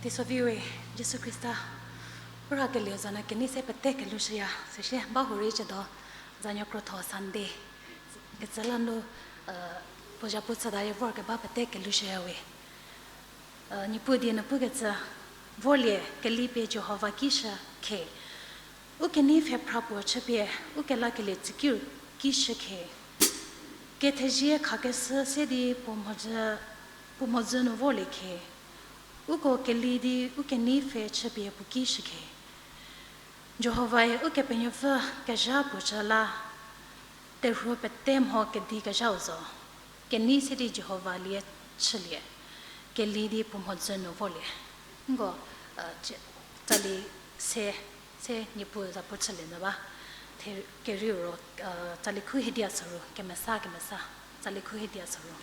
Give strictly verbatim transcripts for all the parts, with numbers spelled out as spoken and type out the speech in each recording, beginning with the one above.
Teisoviu we, Jisu Khrista, u rakelieu za nu kenei se pete kelushüya, süsie ba hurei chüdo, zanuo krotho Sunday, kecü la nu, puo zhapu chüta rei vorkeba pete kelushüya we. Niepuu die nu pukecü, vorlie keli pie Jihova ki shü khe. U kenei pfhephra puo chüpie, u kelakelie tsükiu ki shü khe. Kethezie khakeshü se di puo mhodzü, puo mhodzü nu vorlie khe. Uko keli di u kenei pfhe chüpie puo ki shü khe. Jihovae Ukepenuopfü kezha puo chü la, terhuo pete mho kedi kezhau zo. Kenei se di Jihova lie chülie, keli di puo mhodzü nu vorlie. Nko, tsali se, se Niepuu zapu chülie nyü ba. Kerieu ro, tsali khu hiedia soru, kemesa, kemesa, tsali khu hiedia soru.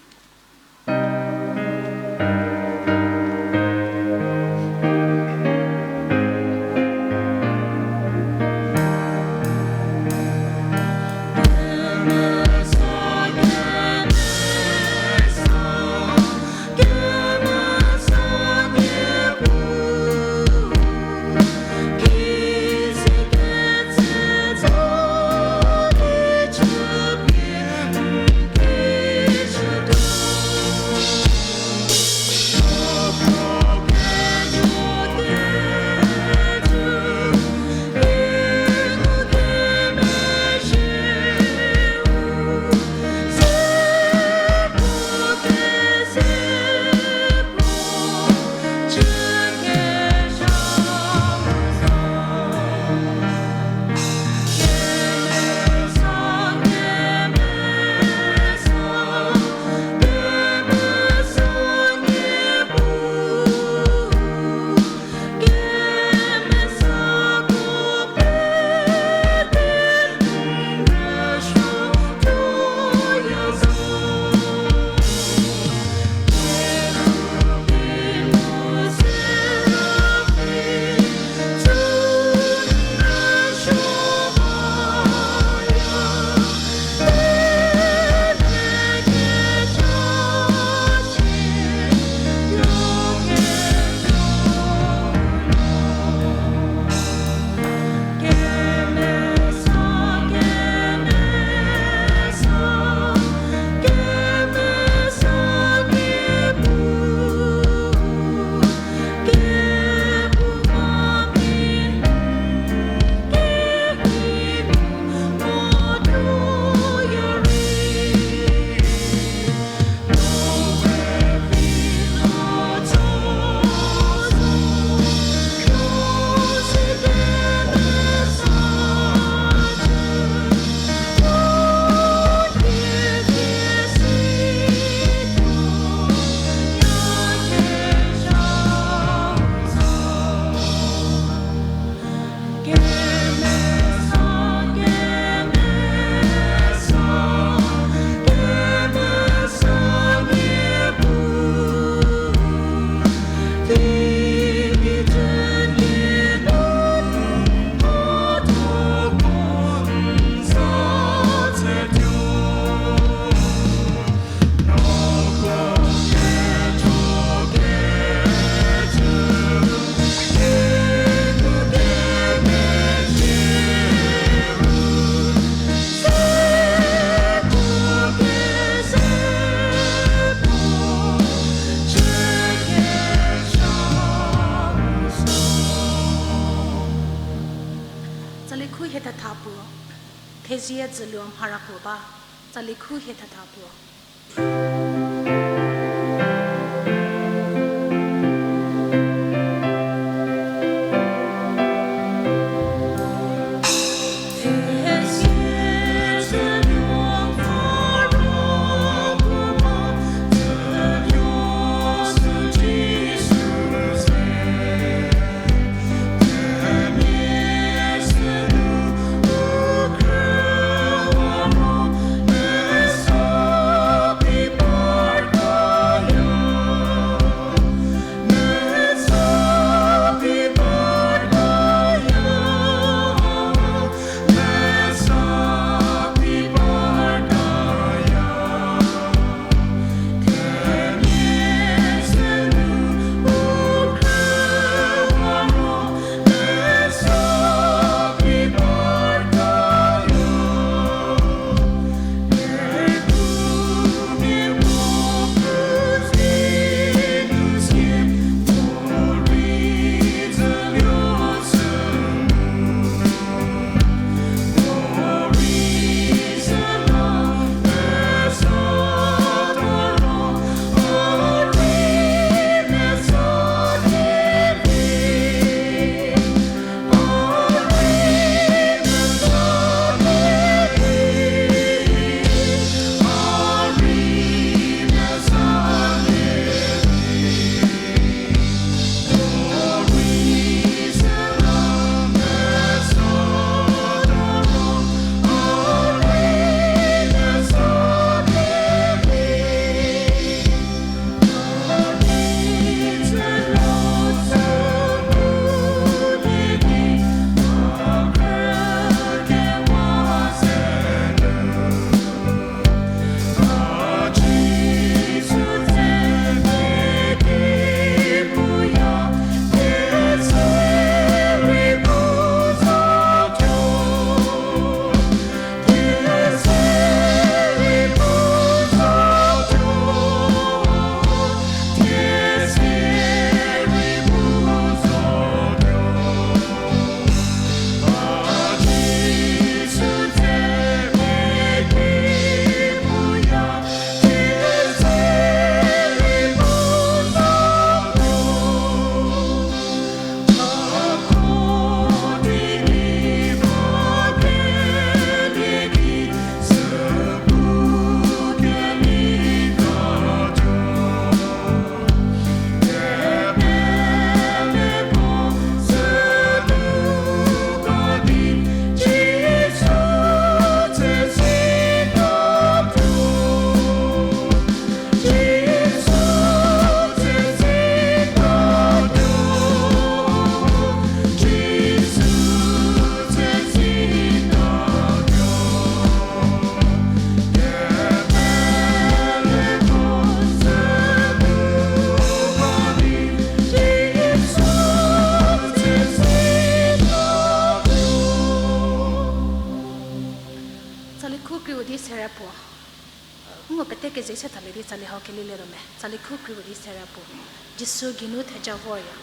Tsali khu hie thetha puo, thezie dzüluo mhara puo ba, tsali khu hie thetha puo. Keze se thalie di tsali hau kelilietuo me, tsali khu kri vo di sera puo. Jisu geinu theja vorya.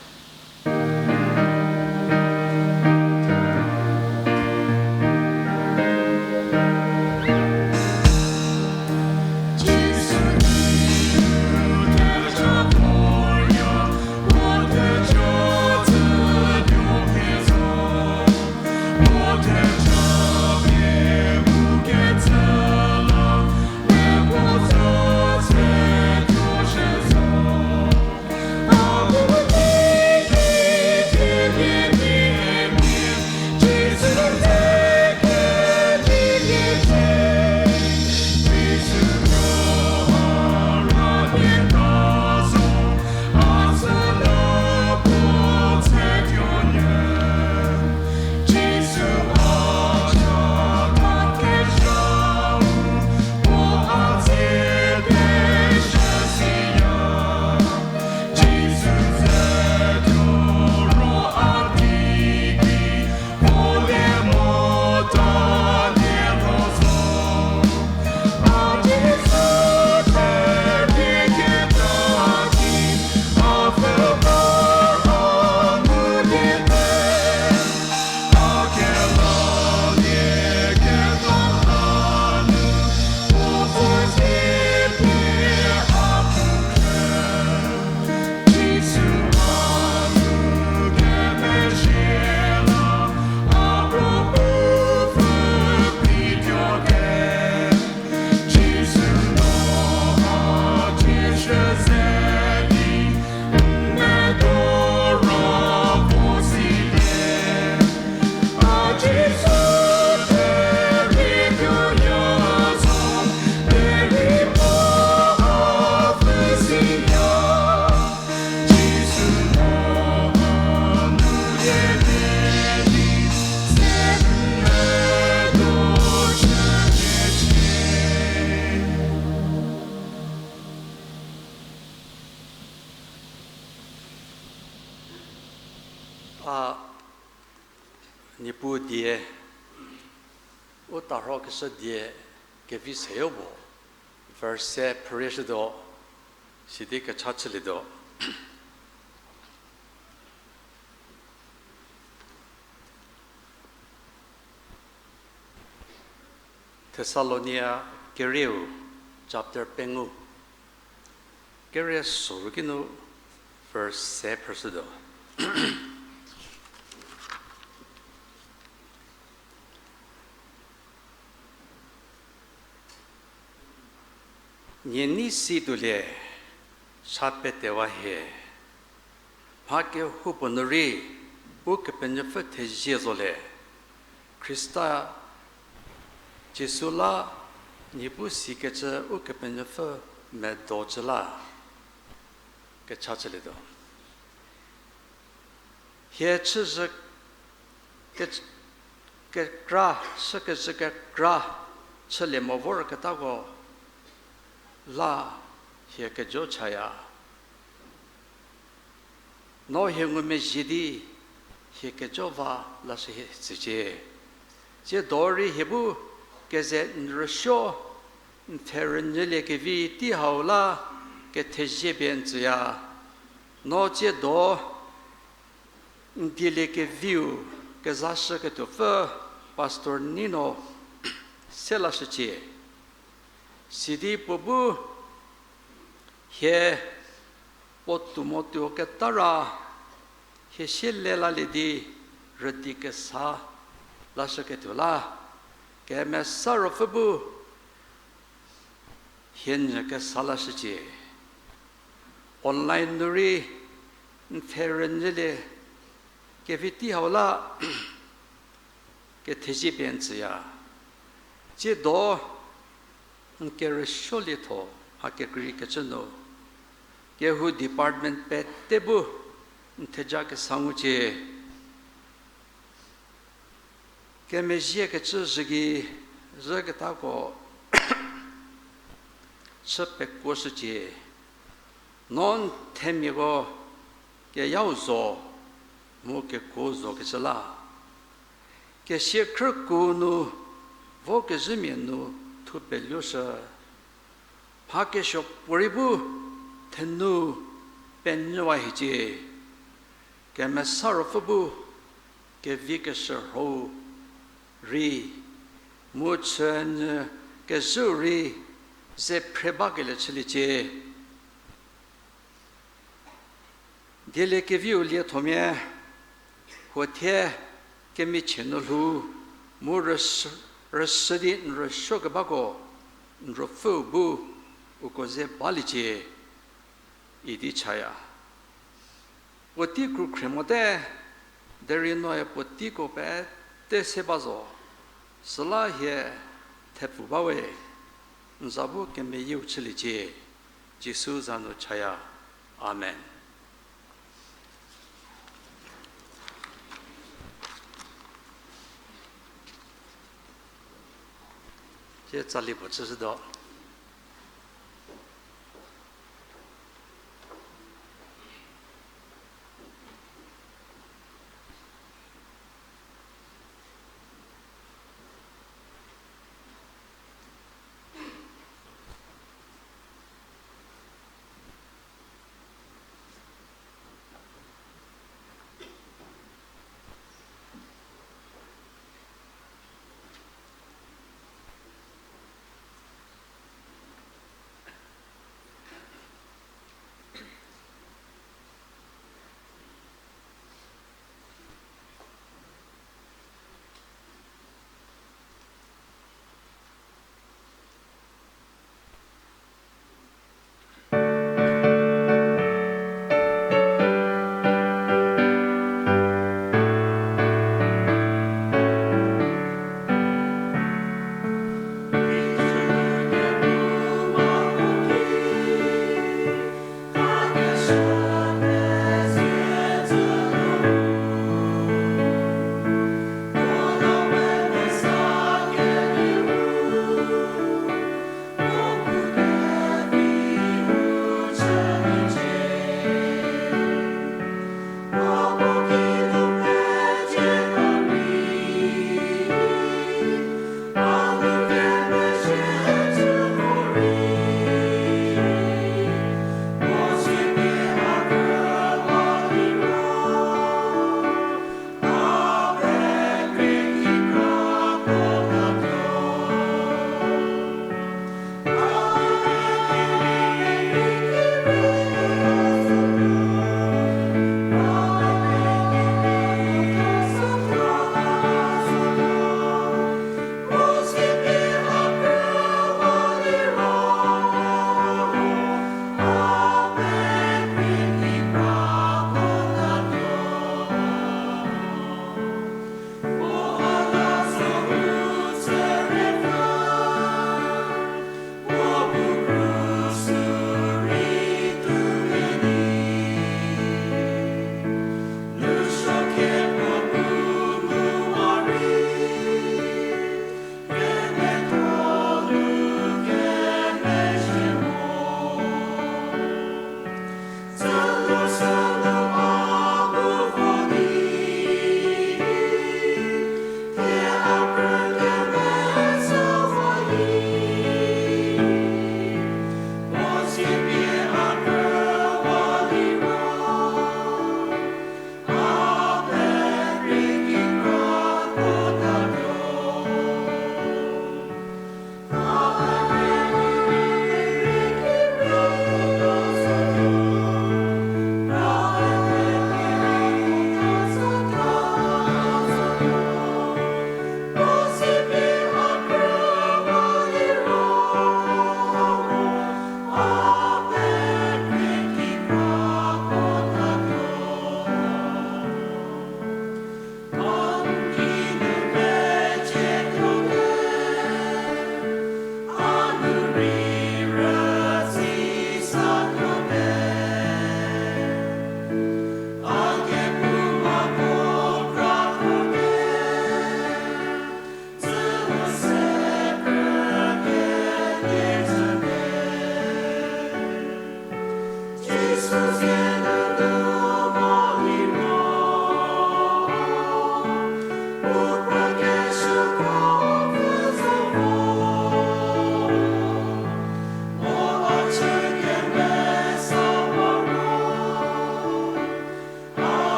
A, Niepuu die, u tarhokeshü die, kevi seyo puo, verse phrürieshütuo, sidi kecha chülietuo. Thessalonia kerieu, chapter pengou, kerie soru kinu verse phrüshütuo. Nie nei si tuolie, cha petewa hie. Mha kehoupuo nu rei, Ukepenuopfü thezie zolie. Khrista Jisu la, Niepuu sikecü Ukepenuopfü medocü la. Kecha chülietuo. Hie chüzhü ke-, kekra, chükezhü kekra, chülie mo vorketako la hie kejo chaya. No hie ngumezhie di hie kejo va lashü hie tsücie. Tsiedo rei hie bu keze n rüsuo, n pfhe rünyülie kevi tei hau la kethezie pie n tsüya. No tsiedo n dieliekeviu kezashüketuopfü Pastor Nino se lashücie. Sidi puo bu hie puo tuo mo tuo keta ra hie sie le lalie di rüdi kesa lashüketuo la, Kemesa Ruopfü bu hie nyü kesa lashücie. Online nu rei n pfhe rünyülie kevi tei hau la kethezie pie n tsüya. Tsiedo n kerüsuolietho mha kekreikecü nu, kehou department pete bu n theja kesa ngucie. Kemezhiekecü zhü gei zhüketako chü pekuoshücie. No n themiako keyau zo mu kekuo zokecü la, kesia khrüku nu vokezhümia nu thu peluoshü. Mha kesuo puorei bu thenu penyüwa hiecie. Kemesa Ruopfü bu kevi keshürhou rei, mu chünyü kezhüu rei ze phre bakelie chüliecie. Dieliekeviu liethomia, huo thie kemichie nu lhou, mu rüshü, rüshü di n rüsuokebako n ruopfüu bu uko ze baliecie idi chaya. Puotei kru khrie mote, derei noe puoteiko pete se ba zo, süla hie thepfu bawe, n za bu kemeyieu chüliecie, Jisu za nu chaya. Amen. Tie tsali puo chüshütuo.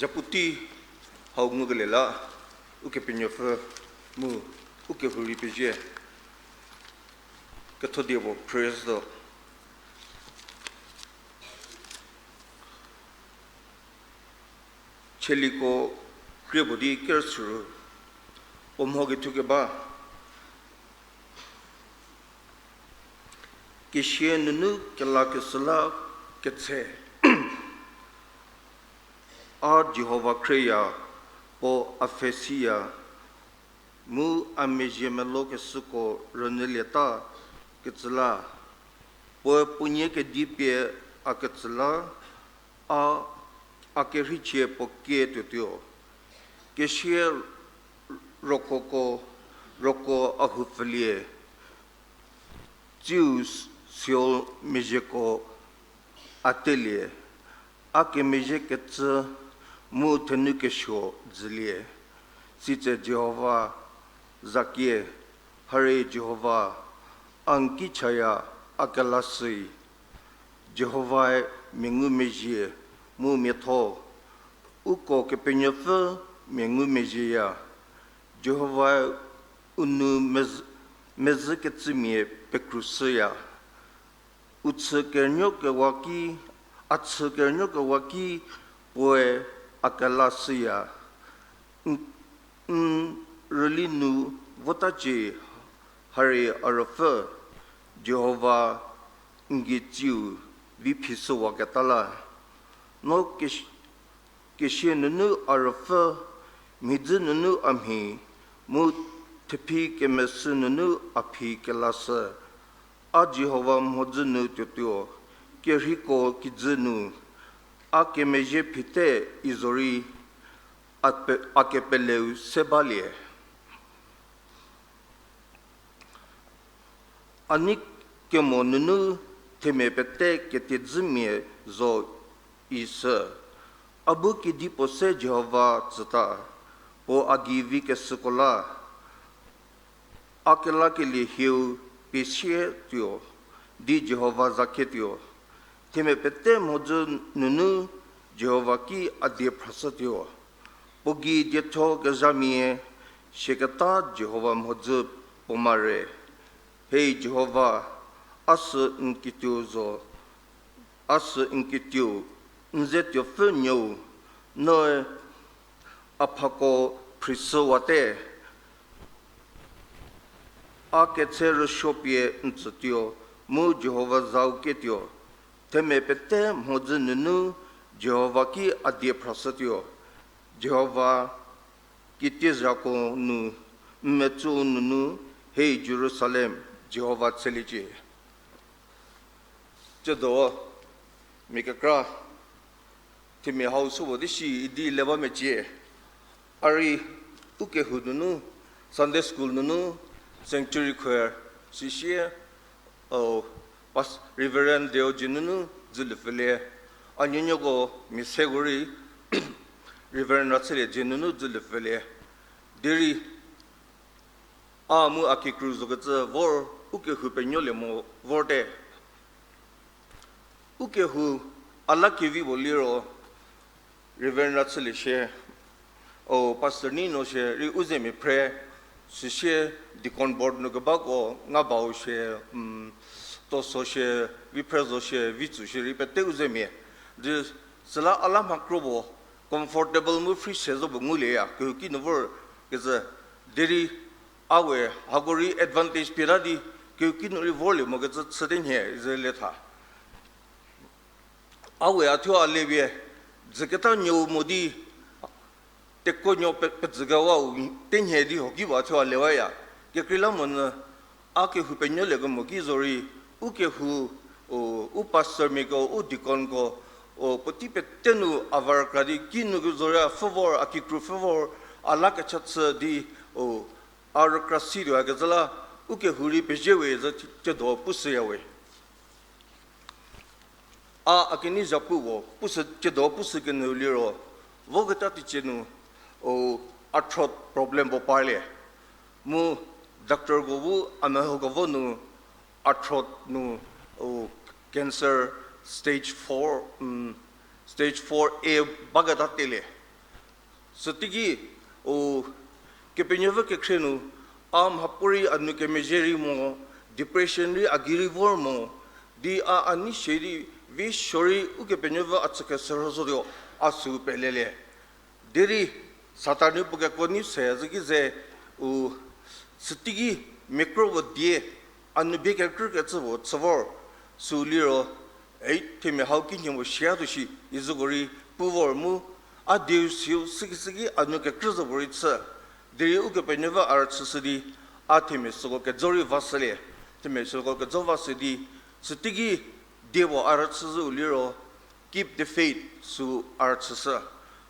Zapu tei hau ngukelie la, Ukepenuopfü mu ukehou rei pezie. Kethodie puo praise do. Tsaliko krie puo di kerüchü ru, puo mho kethu keba. Kesia nunu kelakeshü la ketse. A Jihova khrieya, puo a pfhe siya, mu a mezhie melokeshüko rünyülieta kecü la. Puoe puonie kedi pie a ketsü la, a, a kerheichie puo kie tuotuo. Kesia rokoko, roko a houpfülie, tsiu Seol mezhieko a telie, a kemezhie kecü mu thenu kesuo dzülie. Sitse Jihova zakie, harie Jihova, a n ki chaya, a kelashüi. Jihovae mia ngumezhie mu miatho, uko Kepenuopfü mia ngumezhieya. Jihovae u nou mezhü, mezhükecümia pekrushüya. U chü kerünuokewa ki, a chü kerünuokewa ki puoe a kelashüya. N, n rüli nu votacie, harie a ruopfü, Jihova n gei tsiu vi phishüwaketa la. No kesh-, kesia nunu a ruopfü, mhidzü nunu a mhi, mu thephi kemesü nunu a phi kelashü. A Jihova mhodzü nu tuotuo, kerheiko kijü nu, a kemezhie phite izorei, a pe-, a kepeleu se balie. A nei kemo nunu themia pete ketiedzümia zo isü. A bu kedipuo se Jihova tsüta, puo a gei vi keshüko la. A kelakelie hieu pie sie tuo, di Jihova zakhie tuo. Themia pete mhodzü nunu Jihova ki a die phrashütuo. Puo gei dietho kezhamia, siaketa Jihova mhodzü puo mare. Hei Jihova, a sü n kituo zo, a sü n kituo, n ze tuopfü nuou, noe a phako phrishüwate. A ketse rüsuo pie n tsütuo, mu Jihova zau kietuo. Themia pete mhodzü nunu Jihova ki a die phrashütuo. Jihova kitiezhako nu, n metsu nunu, hei Jerusalem, Jihova tseliecie. Tsiedo, mia kekra, themia hau sübo di shi idi le ba mecie. A rei, ukehou nunu, Sunday school nunu, sanctuary choir, sisie, o, pas-, Reverend Deoji nunu dzülu pfülie, a nuonuoko mia seko rei, Reverend Ratsülie dzie nunu dzülu pfülie. Derei, a mu a kikru zokecü vor, ukehou penuolie mo vorte. Ukehou a la kevi puo liro, Reverend Ratsülie shie, o, Pastor Nino shie, rei u zemia phre, süsie deacon board nu kebako, nga bau shie, mm, Toso shie, Viphrezo shie, Vitsu shie, rei pete u zemia. Di süla a la mha kro puo, comfortable mu free se zo puo ngulieya, kehouki nu vor kecü, derei a we hako rei advantage pie ta di, kehouki nu rei vorlie mokecü chüte nhie ze le tha. A we a thuo a le pie, dzüketa nuou mo di, tekuonuo pe-, pezükewau, tenhie di hoki ba thuo a lewaya. Kekreilamonyü, a kehou penuoliekemo ki zorei, u kehou, u, u pastormiako, u deaconko, u puotei pete nu a va rükra di, kinu zorei a pfhü vor, a kikru pfhü vor, a la kecha chü di, u, a rükra situoyakecü la, u kehou rei pezie we zü tsiedo pushüya we. A, a kenei zhapu puo, pushü, tsiedo pushü kenyü liro, voketa teicie nu, u, a throat problem puo parlie. Mu doctorko bu a mehokevo nu, a throat nu, u, cancer stage four, mm, stage four A baketa telie. Süteiki, o, Kepenuopfü kekhrie nu, a mhapuorei a nou kemezhie rei mo, depression rei a gei rei vor mo, di a a nei shie di, vi suorei Ukepenuopfü a tsükeshürho zotuo, a süu pelelie. Derei, Satan-e puo kekuo nei se zhü ki ze, u, süteiki mia kro puo die, a nou bie kekrükecü puo chü vor, süu liro, ei, themia hau kinyi mo shia tuo shi, izüko rei pu vor mu, a dieu siu sikisiki a nou kekrü zo puo rei chü, derei Ukepenuopfü a rüchüshü di, a themia süko kejo rei vashülie, themia süko kejo vashü di, süteiki die puo a rüchü zhüu liro, Keep the Faith süu a rüchüshü.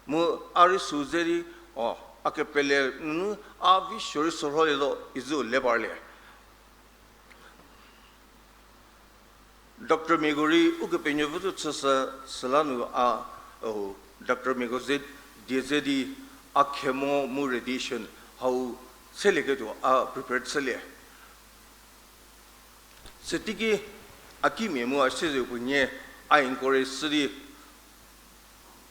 Mu a rei süu ze di, o, a kepele nunu a vi suorei shürholietuo izüu le parlie. Doctor miako rei Ukepenuopfü thuo chüshü süla nu a, o, doctor miako ze, die ze di a chemo mu radiation hau selieketuo a prepare chülie. Süteiki a kimia mu a siezeu puo nie a encourage shü di,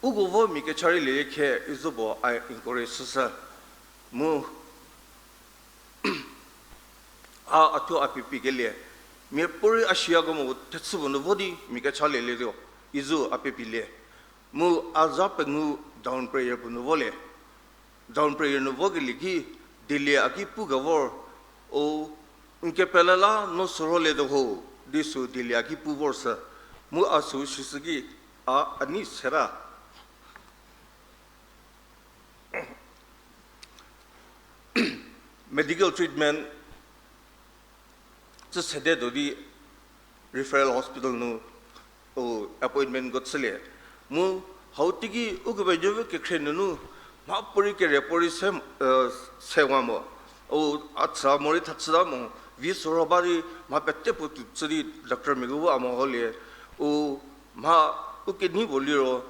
uko vo mia kecha rei lielie khe izo puo a encourage shüshü. Mu a, a thuo a pie pikelie. Miapuorei a shiyakemo thechü puo nu vo di mia kecha lielietuo, izüu a pie pielie. Mu a za pengou down prayer puo nu volie. Down prayer nu vokelie ki, dielie a ki pu kevor, o, n kepele la no shürholietuo ho, di süu dielie a ki pu vor sü. Mu a süu shishü ki, a, a nei seta. Medical treatment chü sede tuo di referral hospital nu, o, appointmentko chülie. Mu hau teiki Ukepenuopfü kekhrie nunu mhapuorei kere puorei se, e, sewa mo. O, a tsü morei tha chüta mo, vi shürho ba di mha pete puo tuo chü di doctor miako bu a meholie. O, mha u kenei puo liro,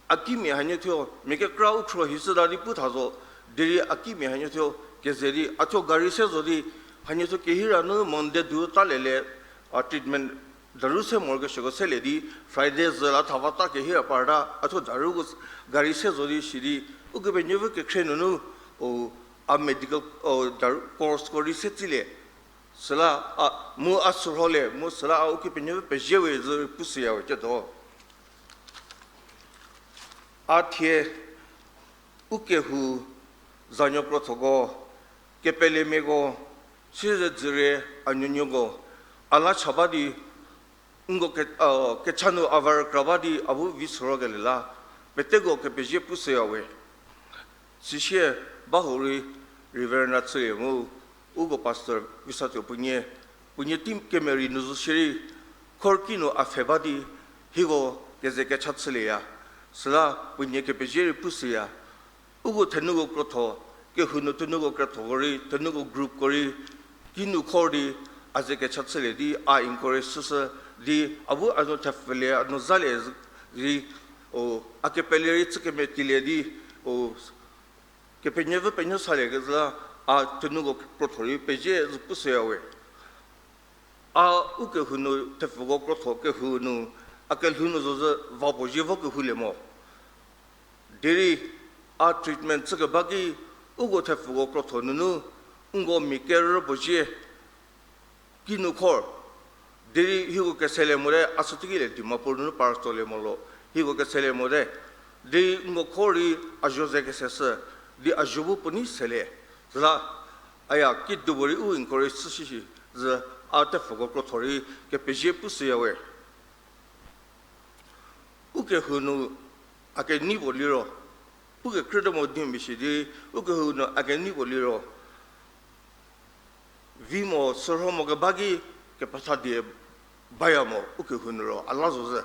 a kimia hanie thuo mia kekra u khro hi shüta di pu tha zo, derei a kimia hanie thuo keze di a thuo gari se zo di, hanie thuo kehira nu Monday du ta lele, a treatment daru se morokesuoko selie di, Friday zü la thava ta kehira parta a thuo daruko gari se zo di shi di, Ukepenuopfü kekhrie nunu, o, a medical, o, daru course ko rei se tsilie. Süla a, mu a shürholie, mu süla a Ukepenuopfü pezie we zü pushüyawe ketuo. A thie u kehou zanuo krothoko, kepelemiako, siezedzürie a nuonuoko, a la cha ba di, nko ke, a, kecha nu a va rükra ba di a bu vi shürhokelie la, peteko kepezie pushüyawe. Sisie ba hurei Reverend Rachülie mu uko pastor Visatuo puonie, puonie team kemerei nu zo shierei, khorki nu a pfhe ba di, hieko keze kecha chülieya. Süla puonie kepezie rei pushüya. Uko thenuko krotho, kehou nu thenuko krothoko rei, thenuko groupko rei, kinu khor di, a ze kecha chülie di, a encourage shüshü di, a bu a nu thepfülie, a nu zalie di, o, a kepele rei chü kemetilie di, o, Kepenuopfü penuo salie kezhü la, a thenuko krotho rei pezie zü pushüyawe. A u kehou nu thepfüko krotho kehou nu, a kelhou nu zo zü va puo zie vo kehoulie mo. Derei a treatment chü keba ki, uko thepfüko krotho nunu, nko mia kerü puo zie, kinu khor, derei hieko keselie mote, a süteiki le Dimapur nunu park tsolie mo lo, hieko keselie mote, derei nko khor rei a zuo ze keseshü, di a zuo bu puo nei selie. Süla, aya, kidupuorei u encourage chü shi shi, zü a thepfüko krotho rei kepezie pushüyawe. U kehou nu a kenei puo liro, u kekrüte mo di mia shi di, u kehou nu a kenei puo liro, vi mo, shürho mo keba ki kepetha die baya mo, u kehou nu ro a la zo zü.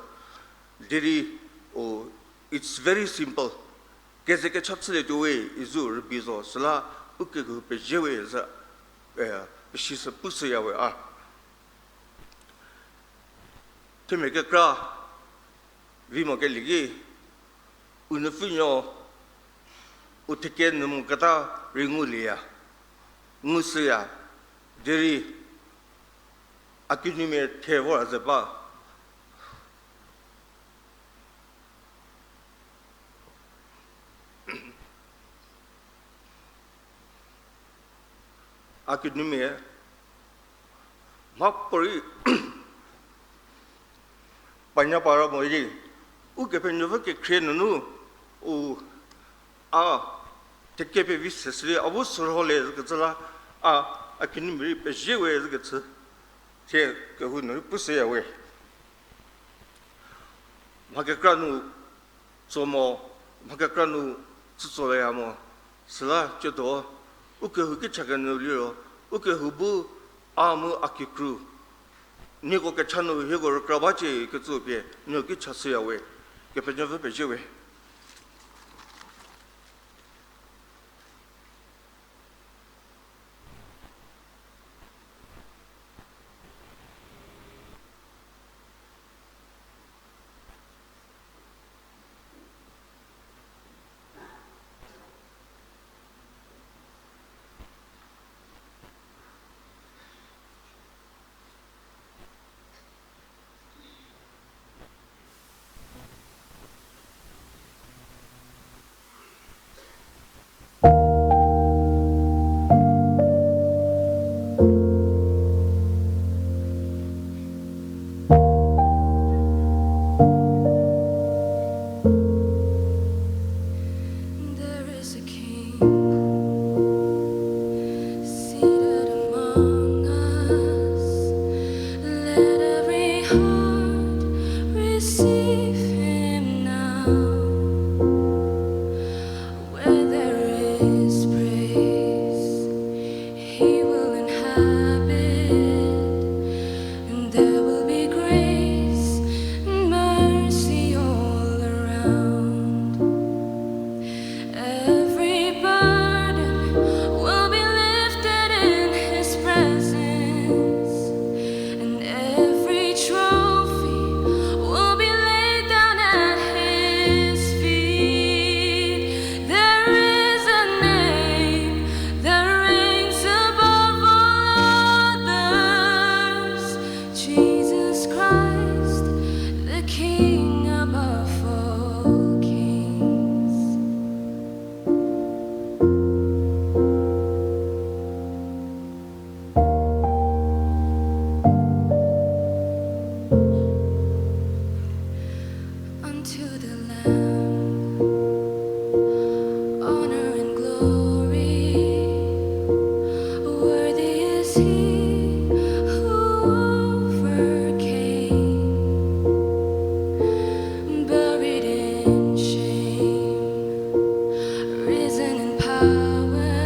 Derei, o, it's very simple. Keze kecha chülietuo we, izü rübei zo, süla u kehou pezie we zü, eh, pesisü pushüyawe a. Themia kekra, vi mo kelie ki, u nupfunuo, u theke nu moketa rei ngulieya, ngushüya, derei a kinumia the vor a ze ba. a kinumia mhapuorei panya para mo idi, Ukepenuopfü kekhrie nunu, u, a, teke pevi se sidi a bu sürholie zükecü la, a, a kinumia rei pezie we zükecü, thie kehou nu rei pushüya we. Mha kekra nu tso mo, mha kekra nu tsütsoleya mo, süla ciedo, ukehou ki cha kenyü liro, ukehou bu a mu a kikru, nieko kecha nu hieko rükra bacie kecü pie, nieko ki cha shüya we, Kepenuopfü pezie we. There is a king seated among us. Let every heart receive him now. Where there is praise, he will inhabit, and there will be grace and mercy all around. Every burden will be lifted in his presence, and every trophy will be laid down at his feet. There is a name that reigns above all others, Jesus Christ, the King above all kings. Unto the Lamb, honor and glory, worthy is he who overcame, buried in shame, risen in power.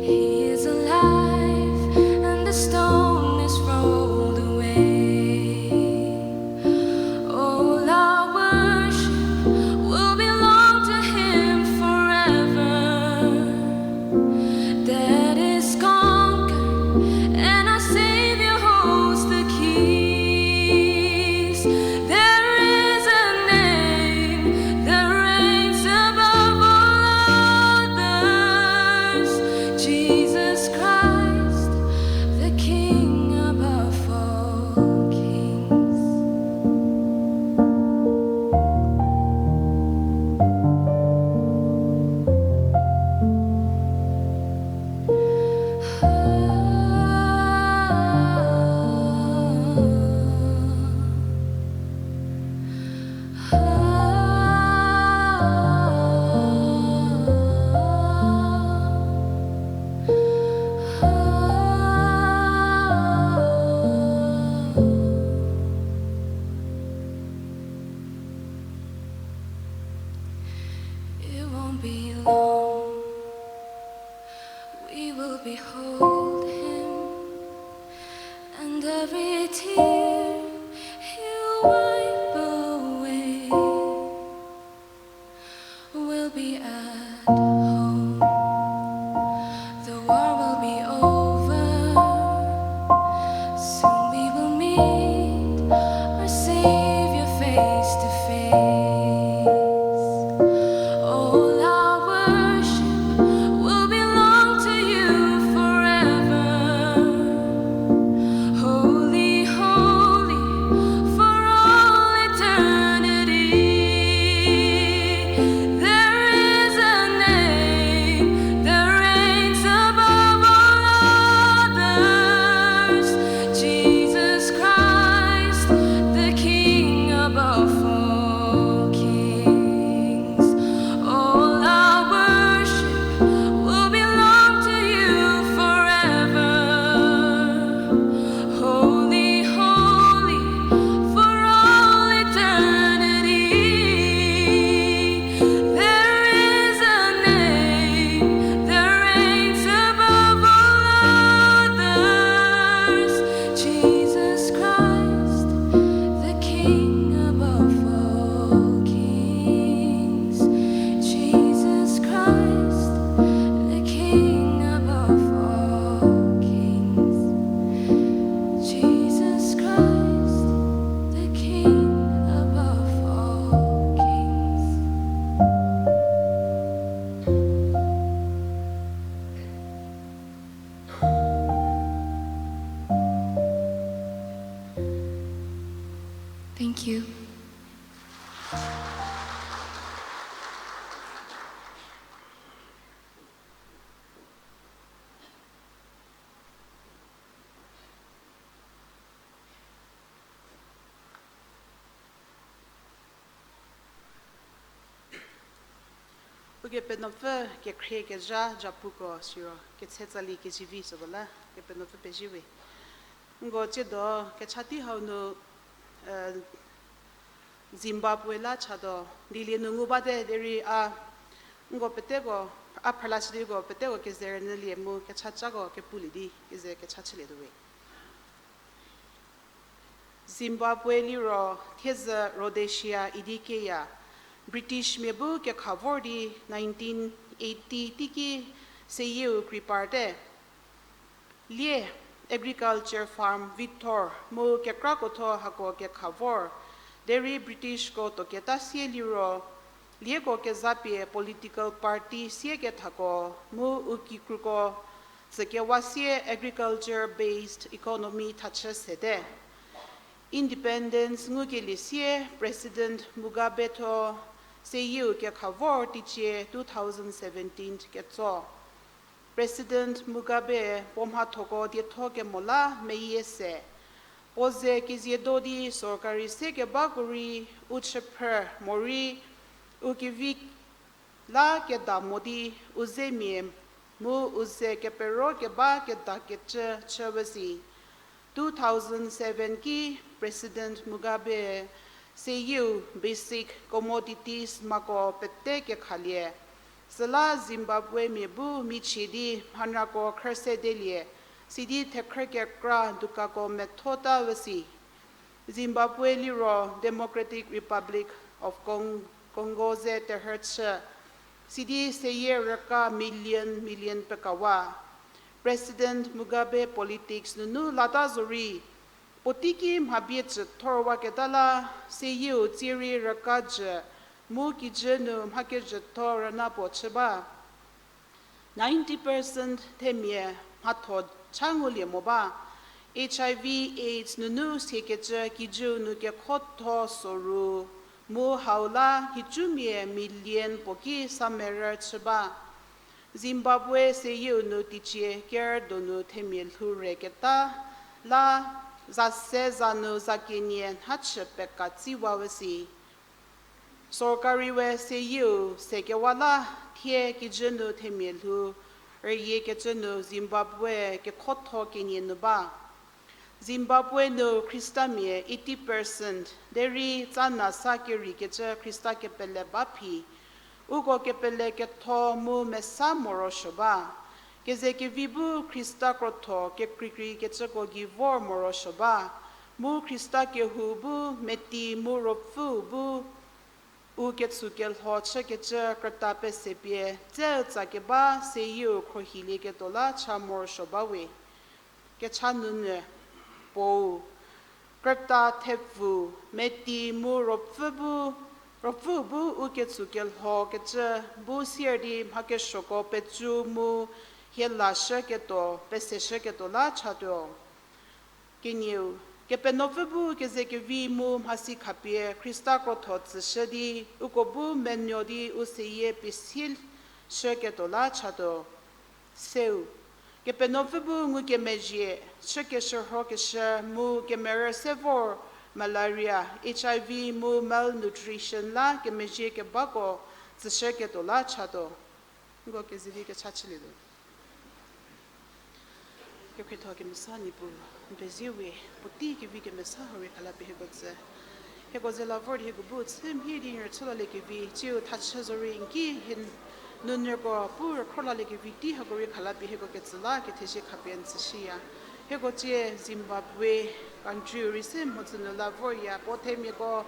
He is alive, and the stone is rolled away. All our Thank you. Ukepenuopfü kekhrie kezha japuko siro ketshe tsali kezivi süko la Kepenuopfü pezie we. Nko tsiedo kecha tei hau nu, eh, Zimbabwe la chatuo, dilie nu ngu bate derei a, nko peteko, a phralashüdiko peteko keze rünyülie mu kechacako kepulie di keze kecha chülietuo we. Zimbabwe liro thiezhü Rhodesia idi keya, British mia bu kekha vor di nineteen eighty teiki seyieu krei parte. Lie agriculture farm vithor mu kekrakotho hako kekha vor, derei Britishko tuoketa sie liro, lieko kezapie political party siekethako mu u kikruko tsükewa sie agriculture-based economy thachü sete. Independence ngukelie sie President Mugabe thuo seyieu kekha vor teicie two thousand seventeen ketso. President Mugabe puo mhathoko dietho kemo la meyie se. Puo ze kezie do di sorkari se kebako rei u chüphrü morei u kevi la keda mo di u zemia mu u ze kepero keba kedakecü chüwe si. Two thousand seven ki President Mugabe seyieu basic commodities mako pete kekhalie. Süla Zimbabwe mia bu michie di mhanako khrüsedelie, sidi thekhrü kekra dukako methota we si. Zimbabwe liro Democratic Republic of Con-, Congo ze terhü chü, sidi seyie rüka million million pekawa. President Mugabe politics nunu lata zorei, puoteiki mhabie cü thorwaketa la, seyieu tsierei rüka jü, mu kijü nu mhakejütho rüna puo chü ba. Ninety percent themia mhatho cha ngulie mo ba. H I V, AIDS nunu siekecü kijüu nu kekhotho soru, mu hau la nhicumia million puo ki samerü chü ba. Zimbabwe seyieu nu teicie ker donu themia lhou reketa la, za se za nu za kenie nhachü pekatsiwa we si. Sorkari we seyieu sekewa la thie kijü nu themia lhou rüyiekecü nu Zimbabwe kekhotho kenie nu ba. Zimbabwe nu Khristamia eighty percent derei tsa nasa kerikecü Khrista kepele ba phi. Uko kepele ketho mu mesa morosuo ba. Kezekevi bu Khrista krotho kekreikreikecüko gei vor morosuo ba. Mu Khrista kehou bu meti mu ruopfüu bu u ketsu kelho chükecü krüta pese pie dzeu tsa keba seyieu khrohilieketuo la cha morosuo ba we. Kecha nunu puou, krüta thepfu, meti mu ruopfü bu, ruopfüu bu u ketsu kelhokecü bu sier di mhakesuoko pecu mu hie lashüketuo, peseshüketuo la chatuo. Kenieu, Kepenuopfü bu kezekevi mu mhasi khapie Khrista krotho tsüshü di, uko bu menuo di u seyie pie sieshüketuo la chatuo. Seu, Kepenuopfü bu ngukemezhie, chükeshürhokeshü mu kemerü se vor, malaria, H I V mu malnutrition la kemezhie kebako tsüshüketuo la chatuo. Nko kezevi kecha chülietuo. Kekhrietho kemesa Niepuu, n pezie we, puotei kevi kemesa hau rei khalapie hieko tsü. Hieko ze la vor di hieko bu chü mhie di n rüchü laliekevi, tsiu thachü zorei n ki hie nunyüko pu rükhro laliekevi tei hako rei khalapie hieko ketsü la kethezie khapie n tsüshüya. Hieko tsie Zimbabwe country rei se mhodzü nu la vorya, puo themiako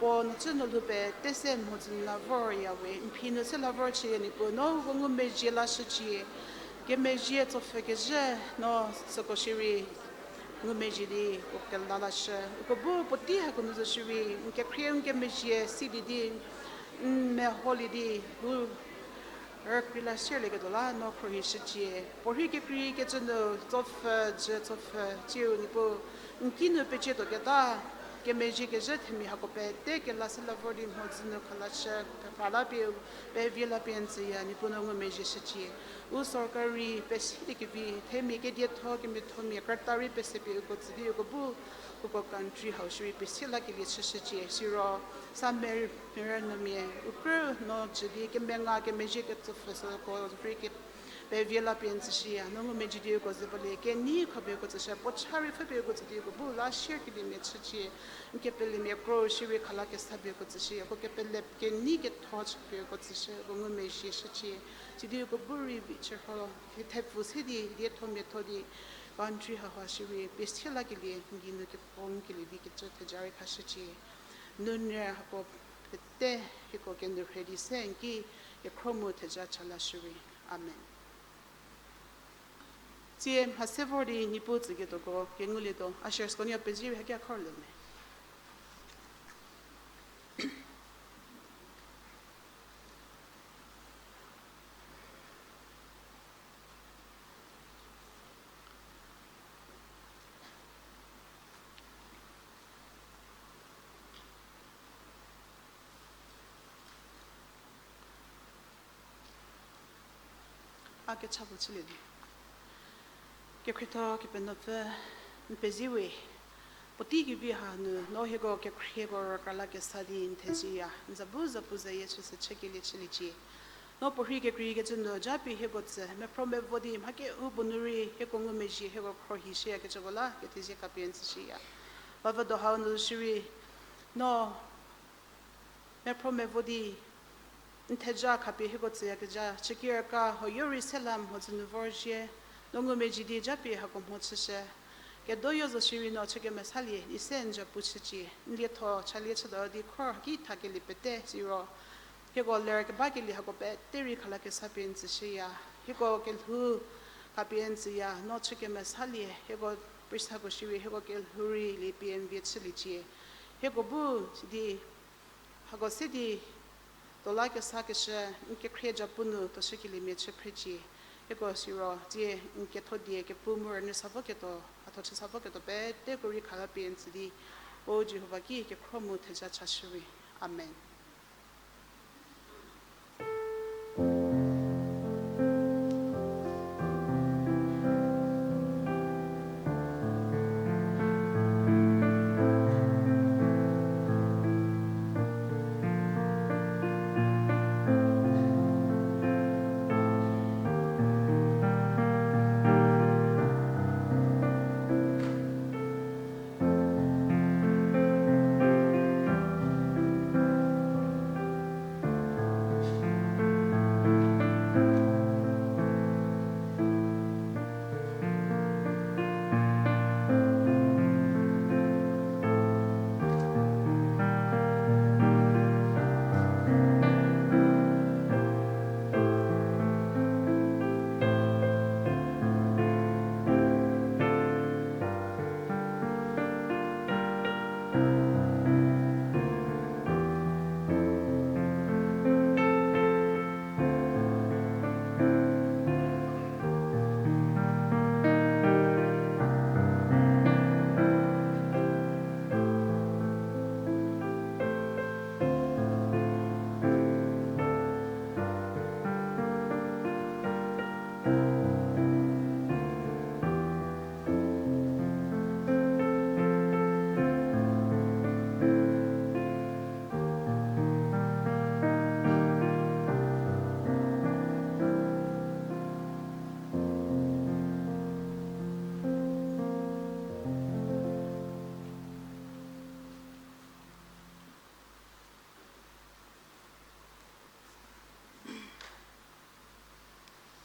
puo nücü nu lhou pete se mhodzü nu la vorya we, n phi nu se la vor chüya Niepuu, no uko ngumezhie lashücie, kemezhie tsopfhü kezhü no süko shierei ngumezhie di uko kela lashü. Uko bu puotei hako nu zo shierei n kekhrie n kemezhie silie di, n meholie di, u rükrie la sierlieketuo la no khrohishücie. Puorhei kekreikecü nu tsopfhü, jü tsopfhü, tsiu Niepuu, n ki nu pecietuoketa, Kemezhie kezhü themia hako pete kela se la vor di mhodzü nu khalashü, kepra la pie, pevie la pie n tsüya, Niepuu no ngumezhie shücie. U sorkari pesi di kevi, themia kedietho, kemiathomia, krüta rei pese pie uko tsü di uko bu, uko country hau shierei pesi la kelie chüshücie. Siro, sa mer-, merü numia, u krü no jü di kemenga, kemezhie ketsüpfü süko rei ke- pevie la pie n tsüshüya, no ngumezhie di uko ze balie, kenei khapie uko tsüshü, puo cha rei pfhü pie uko tsü di uko bu la share keliemia chücie, n kepelemia kro shierei khala kesa pie uko tsüshüya, uko kepele kenei ketho chü pie uko tsüshü, uko ngumezhie shücie, sidi uko bu rei vi chürho, thepfu se di, dietho miatho di, country haha shierei, pesi la kelie, n geinu kepuo n kelie di kecü theja rei khashücie. Nunu hako pete hieko kenu rhei di se n ki kekhro mu theja cha la shierei. Amen. Tsie mha se vor di Niepuu tsüketuoko kengu lietuo, ushersko nuo pezie rei hakia khor le me. A kecha puo chülie di. Kekhrietho Kepenuopfü, n pezie we, puotei kevi hanu no hieko kekhrieko rükra la kesa di n theziya, n za bu zapuzayie chüshü chükelie chüliecie. No puorhi kekreikecü nu japie hieko tsü mephro mevo di mha kehoupuo nu rei hieko ngumezhie hieko khro hi shüyakecüko la kethezie khapie n tsüshüya. Bavüdo hau nu shierei no mephro mevo di n theja khapie hieko tsüyakezha chükiraka huoyo rei se la mhodzü nu vorzhie, no ngumezhie di japie hako mho chüshü. Kedoyo zo shierei no chükemesalie di se n zapu chücie, n lietho chalie chütuo di khor haki thakelie pete siro hieko ler kebakelie hako pete rei khala kesa pie n tsüshüya. Hieko kelhou khapie n tsüya, no chükemesalie, hieko pristako shierei hieko kelhou rei lie pie n vie chüliecie. Hieko bu sidi hako se di tuo la kesakeshü n kekhrie japu nu tuoshükeliemia chü phrecie. Hieko siro tsie n ketho die kepu mu rünyü sa voketuo, mhatho chü sa voketuo peteko rei khala pie n tsü di, O Jihova ki kekhro mu theja chashüwe. Amen.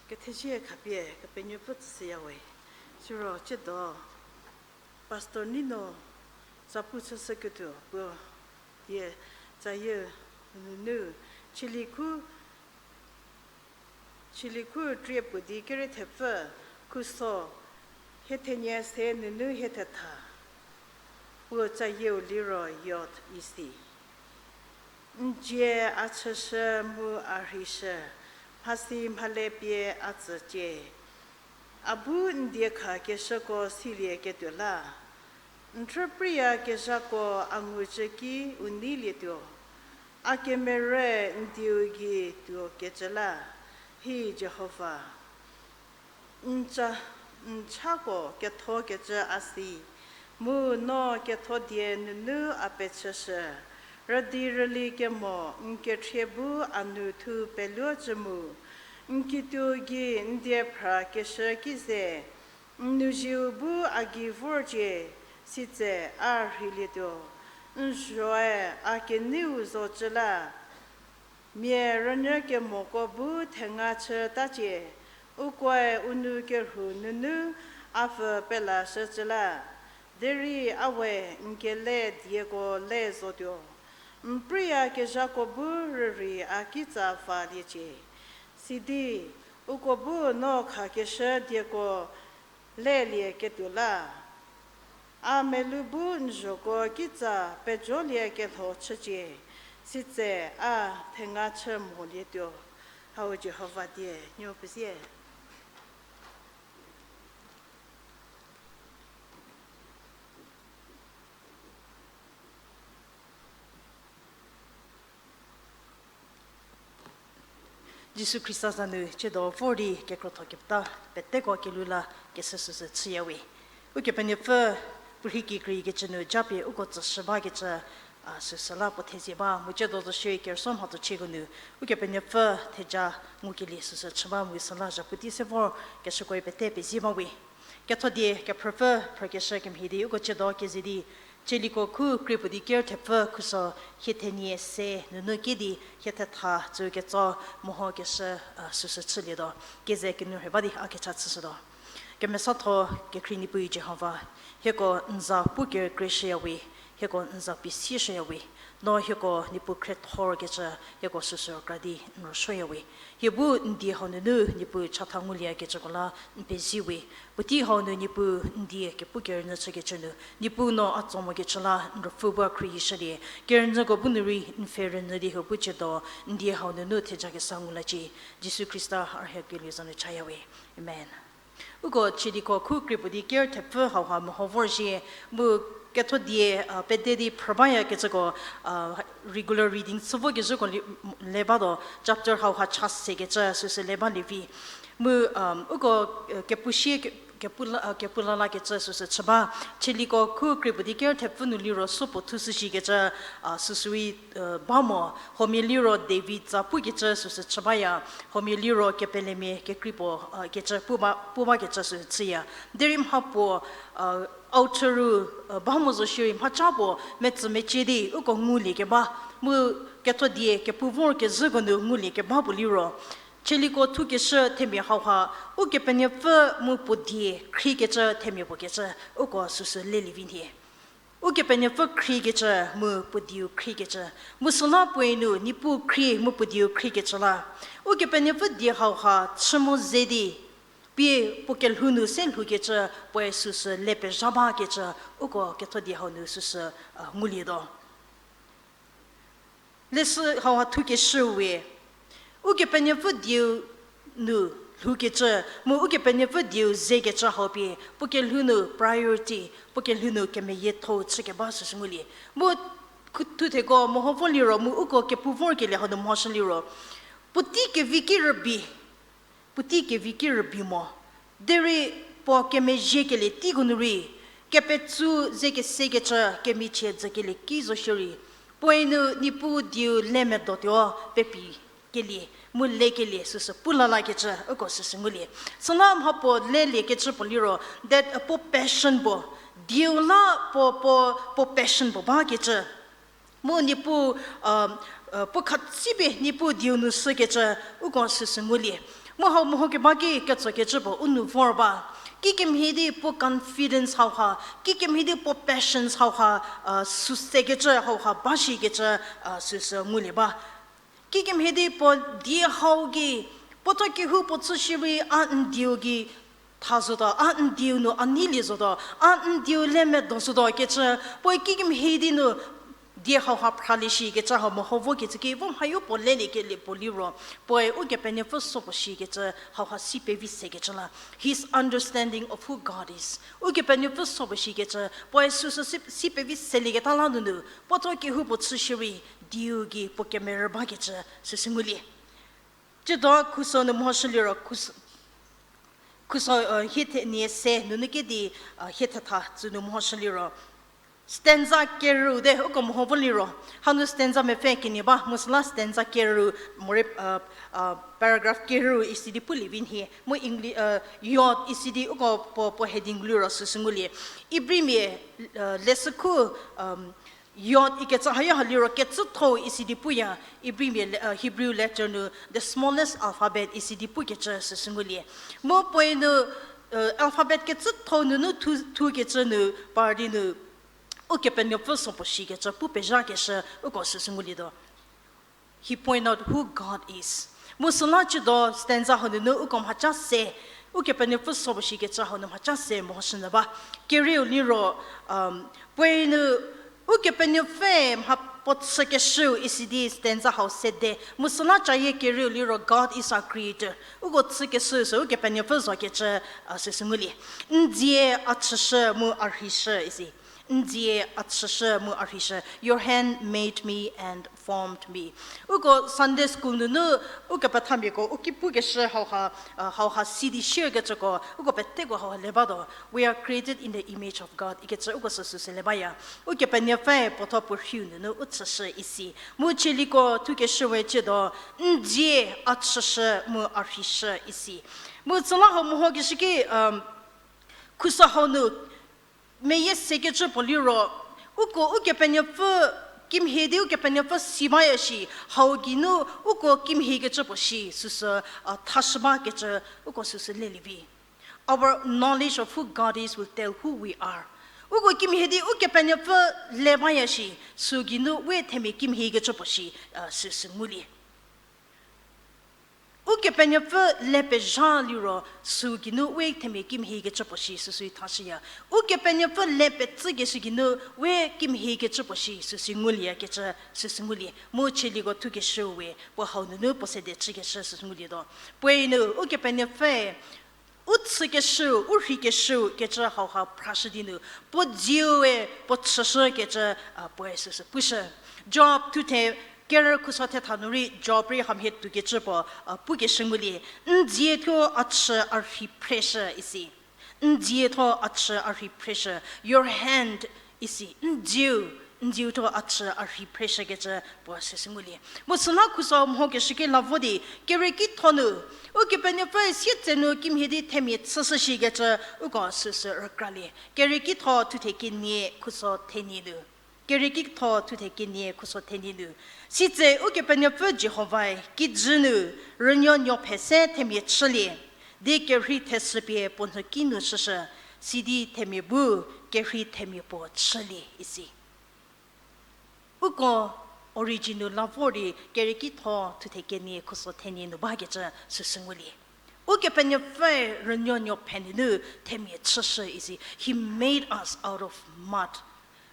Kethezie khapie Kepenuopfü tsüshüyawe. Siro tsiedo Pastor Nino zapu chüshüketuo puo die tsayieu nunu Chilikhu, Chilikhu trie puo di kere thepfü khuso hie thenie se nunu hie thetha puo tsayieu liro yod isi. N dzie a chüshü mu a rheishü, mhasi mhale pie a tsücie. A bu n diekha keshüko silieketuo la, N thrü priyakezhako a ngucü ki u neilietuo, a kemerü n dieu gei tuokecü la, hi Jihova. N cha, n chako kethokecü a si, mu no kethodie nunu a pechüshü, rüdi rüli kemo n kethrie bu a nu thu peluocü mu, n kituo gei n die phrakeshü ki ze, n nuziu bu a gei vorcie, sitse a rheilietuo. N zhoe a keneiu zocü la, mia rünyü kemoko bu thenga chütacie, ukoe u nou kerhu nunu a pfü pelashücü la, derei a we n kele dieko le zotuo. N priyakezhako bu rürei a kitsa valiecie, sidi uko bu no khakeshü dieko lelieketuo la. A melou bu n zhoko kitsa pejolie kelho chücie, sitse a thenga chü molietuo. Hau Jihova die, nuo pezie. Jisu Khrista za nu tsiedo vor di kekrotho kepeta peteko kelhou la kesü süsü chüyawe. Ukepenuopfü puorhi kikreikecü nu japie uko tsüshü bakecü, a, süsü la puo thezie ba mu tsiedo zo shierei kerüsuo mhatho chieko nu Ukepenuopfü theja ngukelie süsü chü ba mu süla zhapuotei se vor keshüko rei pete pezie bawe. Kethodie kephrüpfü phrükeshü kemhie di uko tsiedo keze di, Tsaliko khu krie puo di ker thepfü khuso hie thenie se nunu ki di hie thetha tsü ketso mehokeshü, a, süsü chülietuo. Keze kenu rhei ba di a kecha chüshütuo. Kemesatho kekhrie Niepuu Jihova, hieko n za pu kerükrieshüyawe, hieko n za pie sieshüyawe, no hieko Niepuu khriethorkecü hieko süsü rükra di n rüsuoyawe. Hie bu n die hau nunu Niepuu chatha ngulieyakecüko la n pezie we. Puotei hau nu Niepuu n die kepu kerünyü chükecü nu, Niepuu no a tso mokecü la n ruopfü bu a khruohishülie. Kerünyüko bu nu rei n pfhe rünyü di hie bu tsiedo n die hau nunu thejakesa ngu lacie. Jisu Khrista a rhie kelie za nu chayawe. Amen. Uko Tsaliko khu krie puo di ker thepfü hauha meho vorzhie, mu kethodie, a, pede di phrü bayakecüko, a, regular reading chü vokezhüko le batuo, chapter hauha cha sekecü süsü le balie vi. Mu, a, uko, a, kepu sie, ke-, kepu la, a, kepu la lakecü süsü chü ba, Tsaliko khu krie puo di ker thepfü nu liro supuo thushüshikecü, a, süsü rei, a, ba mo, huomia liro David za pukecü süsü chü baya, huomia liro kepelemia kekrei puo, a, kecü pu ba, pu bakecü süsü chüya. Derei mhapuo, a, author-u, a, ba mo zo shierei mhaca puo metsümecie di uko ngulie keba, mu kethodie kepu vorkezhüko nu ngulie keba puo liro, Tsaliko thukeshü themia hauha, Ukepenuopfü mu puo die khriekecü themia puo kecü, uko süsü lelie vi nhie. Ukepenuopfü khriekecü mu puo dieu khriekecü, mu süla puoe nu Niepuu khrie mu puo dieu khriekecü la, Ukepenuopfü die hauha chü mo ze di, pie puo kelhou nu se lhoukecü, puoe süsü le pezha bakecü, uko kethodie hau nu süsü, a, ngulietuo. Leshü hauha thukeshüu we, Ukepenuopfü dieu nu lhoukecü mu Ukepenuopfü dieu zekecü hau pie puo kelhou nu priority, puo kelhou nu kemeyiethou chükeba süsü ngulie. Mu khu-, thutheko meho vo liro mu uko kepu vorkelie hau nu mhoshü liro, puotei kevi ki rübei, puotei kevi ki rübei mo. Derei puo kemezhiekelie teiko nu rei, kepetsu ze kesekecü kemichie dzükelie ki zo shierei, puoe nu Niepuu dieu le medotuo pepi kelie, mu lekelie süsü pu lalakecü, uko süsü ngulie. Süla mhapuo leliekecü puo liro, that, uh, puo passion puo, dieu la puo, puo, puo passion puo bakecü. Mu Niepuu, uh, uh, puo khatsipie Niepuu dieu nu shükecü, uko süsü ngulie. Mu hau mehokeba ki ketsokecü puo u nu vor ba. Kikemhie di puo confidence hauha, kikemhie di puo passions hauha, uh, süsekecü hauha ba shikecü, uh, süsü ngulie ba. Kikemhie di puo die hau gei, puo tho kehoupuo chü shierei a n dieu gei tha zotuo, a n dieu nu a neilie zotuo, a n dieu le medo zotuo kecü, puoe kikemhie di nu Die hauha phralie shikecü hau meho vokecü ki vo mhayo puo leliekelie puo liro, puoe Ukepenuopfü so puo shikecü hauha si pevi sekecü la. His understanding of who God is. Ukepenuopfü so puo shikecü puoe süsü si, si pevi selieketa la nunu, puo tho kehoupuo chü shierei, dieu gei puo kemerü bakecü süsü ngulie. Tsiedo khuso nu mehoshü liro, khuso, khuso, hie thenie se nunu kedi, hie thetha tsü nu mehoshü liro. Stanza kerüu de uko meho vo liro. Hanu stanza mepfü kenie ba, mu süla stanza kerüu, morei, paragraph kerüu isi di pulie vi nhie. Mu English, yod isi di uko puo, puo heading liro süsü ngulie. Ibrimia, leshükhu, yod ikecü haya ha liro kecüthou isi di puya, Ibrimia le-, Hebrew letter nu, the smallest alphabet isi di pukecü süsü ngulie. Mu puoe nu, alphabet kecüthou nunu thu, thukecü nu, par di nu, Ukepenuopfü so puo shikecü pu pezhakeshü uko süsü ngulietuo. He point out who God is. Mu süla tsiedo stanza hau nunu uko mhaca se, Ukepenuopfü so puo shikecü hau nu mhaca se mehoshünyü ba. Kerieu liro, puoe nu, Ukepenuopfü mha puo chükeshüu isi di stanza hau sede. Mu süla cayie kerieu liro God is our creator. Uko chükeshüu sü Ukepenuopfü zokecü, süsü ngulie. N dzie a chüshü mu a rheishü isi. N dzie a chüshü mu a rheishü. Your hand made me and formed me. Uko Sunday school nunu, ukepethamiako u ki pukeshü hauha, hauha si di shierkecüko, uko peteko hauha le batuo. We are created in the image of God ikecü uko süsü se le baya. Ukepenuopfüe puotho puo rhiu nunu u chüshü isi. Mu chieliko thukeshü we tsiedo, n dzie a chüshü mu a rheishü isi. Mu süla hau mehokeshü ki, khuso hau nu, meyie sekecü puo liro, uko Ukepenuopfü kimhie di Ukepenuopfü si baya shi, hau geinu uko kimhiekecü puo shi süsü, thashü bakecü uko süsü lelie vi. Our knowledge of who God is will tell who we are. Uko kimhie di Ukepenuopfü le baya shi, sü geinu we themia kimhiekecü puo shi, süsü ngulie. Ukepenuopfü le pezha liro, sü geinu we themia kimhiekecü puo shi süsü thashüya. Ukepenuopfü le petsükeshü geinu we kimhiekecü puo shi süsü ngulieyakecü süsü ngulie. Mu chieliko thukeshüu we puo hau nunu puo sede chükeshü süsü ngulietuo. Puoe nu Ukepenuopfüe u chükeshüu, u rheikeshüu kecü hauha phrashü di nu, puo dziue puo chüshükecü, puoe süsü pushü. Job thuthe kerü khuso thetha nu rei Job rei hamhie tuokecü puo, pukeshü ngulie. N dzie thuo a chü a rhei phreshü isi. N dzie thuo a chü a rhei phreshü. Your hand isi. N dzieu, n dzieu thuo a chü a rhei phreshükecü puo süsü ngulie. Mu süla khuso mehokeshü ki la vo di, kerieki tho nu, Ukepenuopfü sietse nu kimhie di themia chüshü shikecü uko süsü rükralie. Kerieki tho thuthe kenie khuso thenie nu. Kerieki tho thuthe kenie khuso thenie nu. Sitse Ukepenuopfü Jihovae kijü nu rünuonuo phe se themia chülie, di kerhei theshü pie puo nhüki nu shüshü, sidi themia bu kerhei themia puo chülie isi. Uko origin nu la vor di kerieki tho thuthe kenie khuso thenie nu bakecü süsü ngulie. Ukepenuopfüe rünuonuo phe nunu themia chüshü isi. He made us out of mud.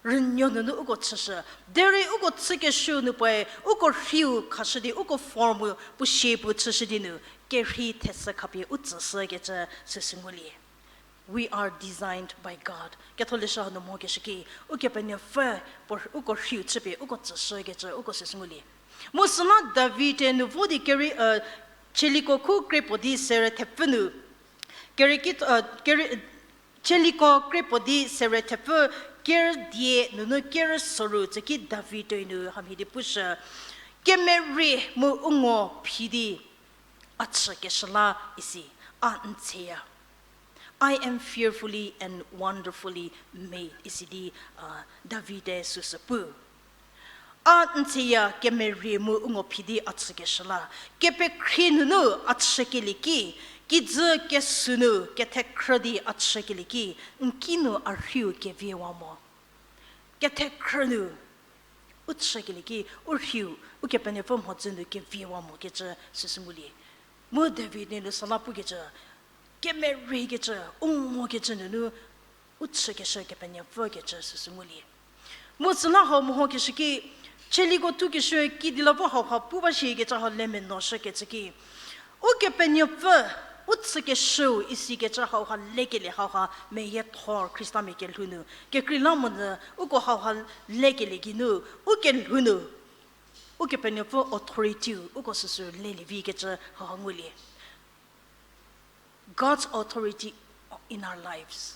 Rünuo nunu uko chüshü. Derei uko chükeshü nu puoe, uko rhiu khashü di, uko form-u puo shape pu chüshü di nu, kerhei theshü khapie u tsüshükecü süsü ngulie. We are designed by God. Ketholeshü hanu mokeshü ki, Ukepenuopfü puo uko rhiu chüpie uko tsüshükecü uko süsü ngulie. Mu süla David-e nu vo di keri, uh, Chieliko khu kre puo di sere thepfü nu, keri ki, uh, keri, Chieliko kre puo di sere thepfü ker die nunu ker soru tsüki David-e nu hamhie di pushü, kemerie mu u ngo phi di a chükeshü la isi, a n tseya. I am fearfully and wonderfully made, isi di, uh, David-e süsü pu. A n tseya kemerie mu u ngo phi di a chükeshü la. Kepekhrie nunu a chükelie ki, kijü kesü nu kethekhrü di a chükelie ki, n ki nu a rhiu keviwa mo. Kethekhrü nu u chükelie ki, u rhiu, Ukepenuopfü mhodzü nu keviwa mokecü süsü ngulie. Mu David-e nu süla pukecü, kemeriekecü, u ngokecü nunu, u chükeshü Kepenuopfükecü süsü ngulie. Mu süla hau mehokeshü ki, chieliko thukeshü kidi la vo hauha pu ba shikecü hau le menoshükecü ki, Ukepenuopfü, u chükeshüu isikecü hauha lekelie hauha meyiethor Khristamia kelhou nu. Kekreilamonyü uko hauha lekelie geinu, u kelhou nu, Ukepenuopfü authority-u uko süsü lelie vikecü hauha ngulie. God's authority in our lives.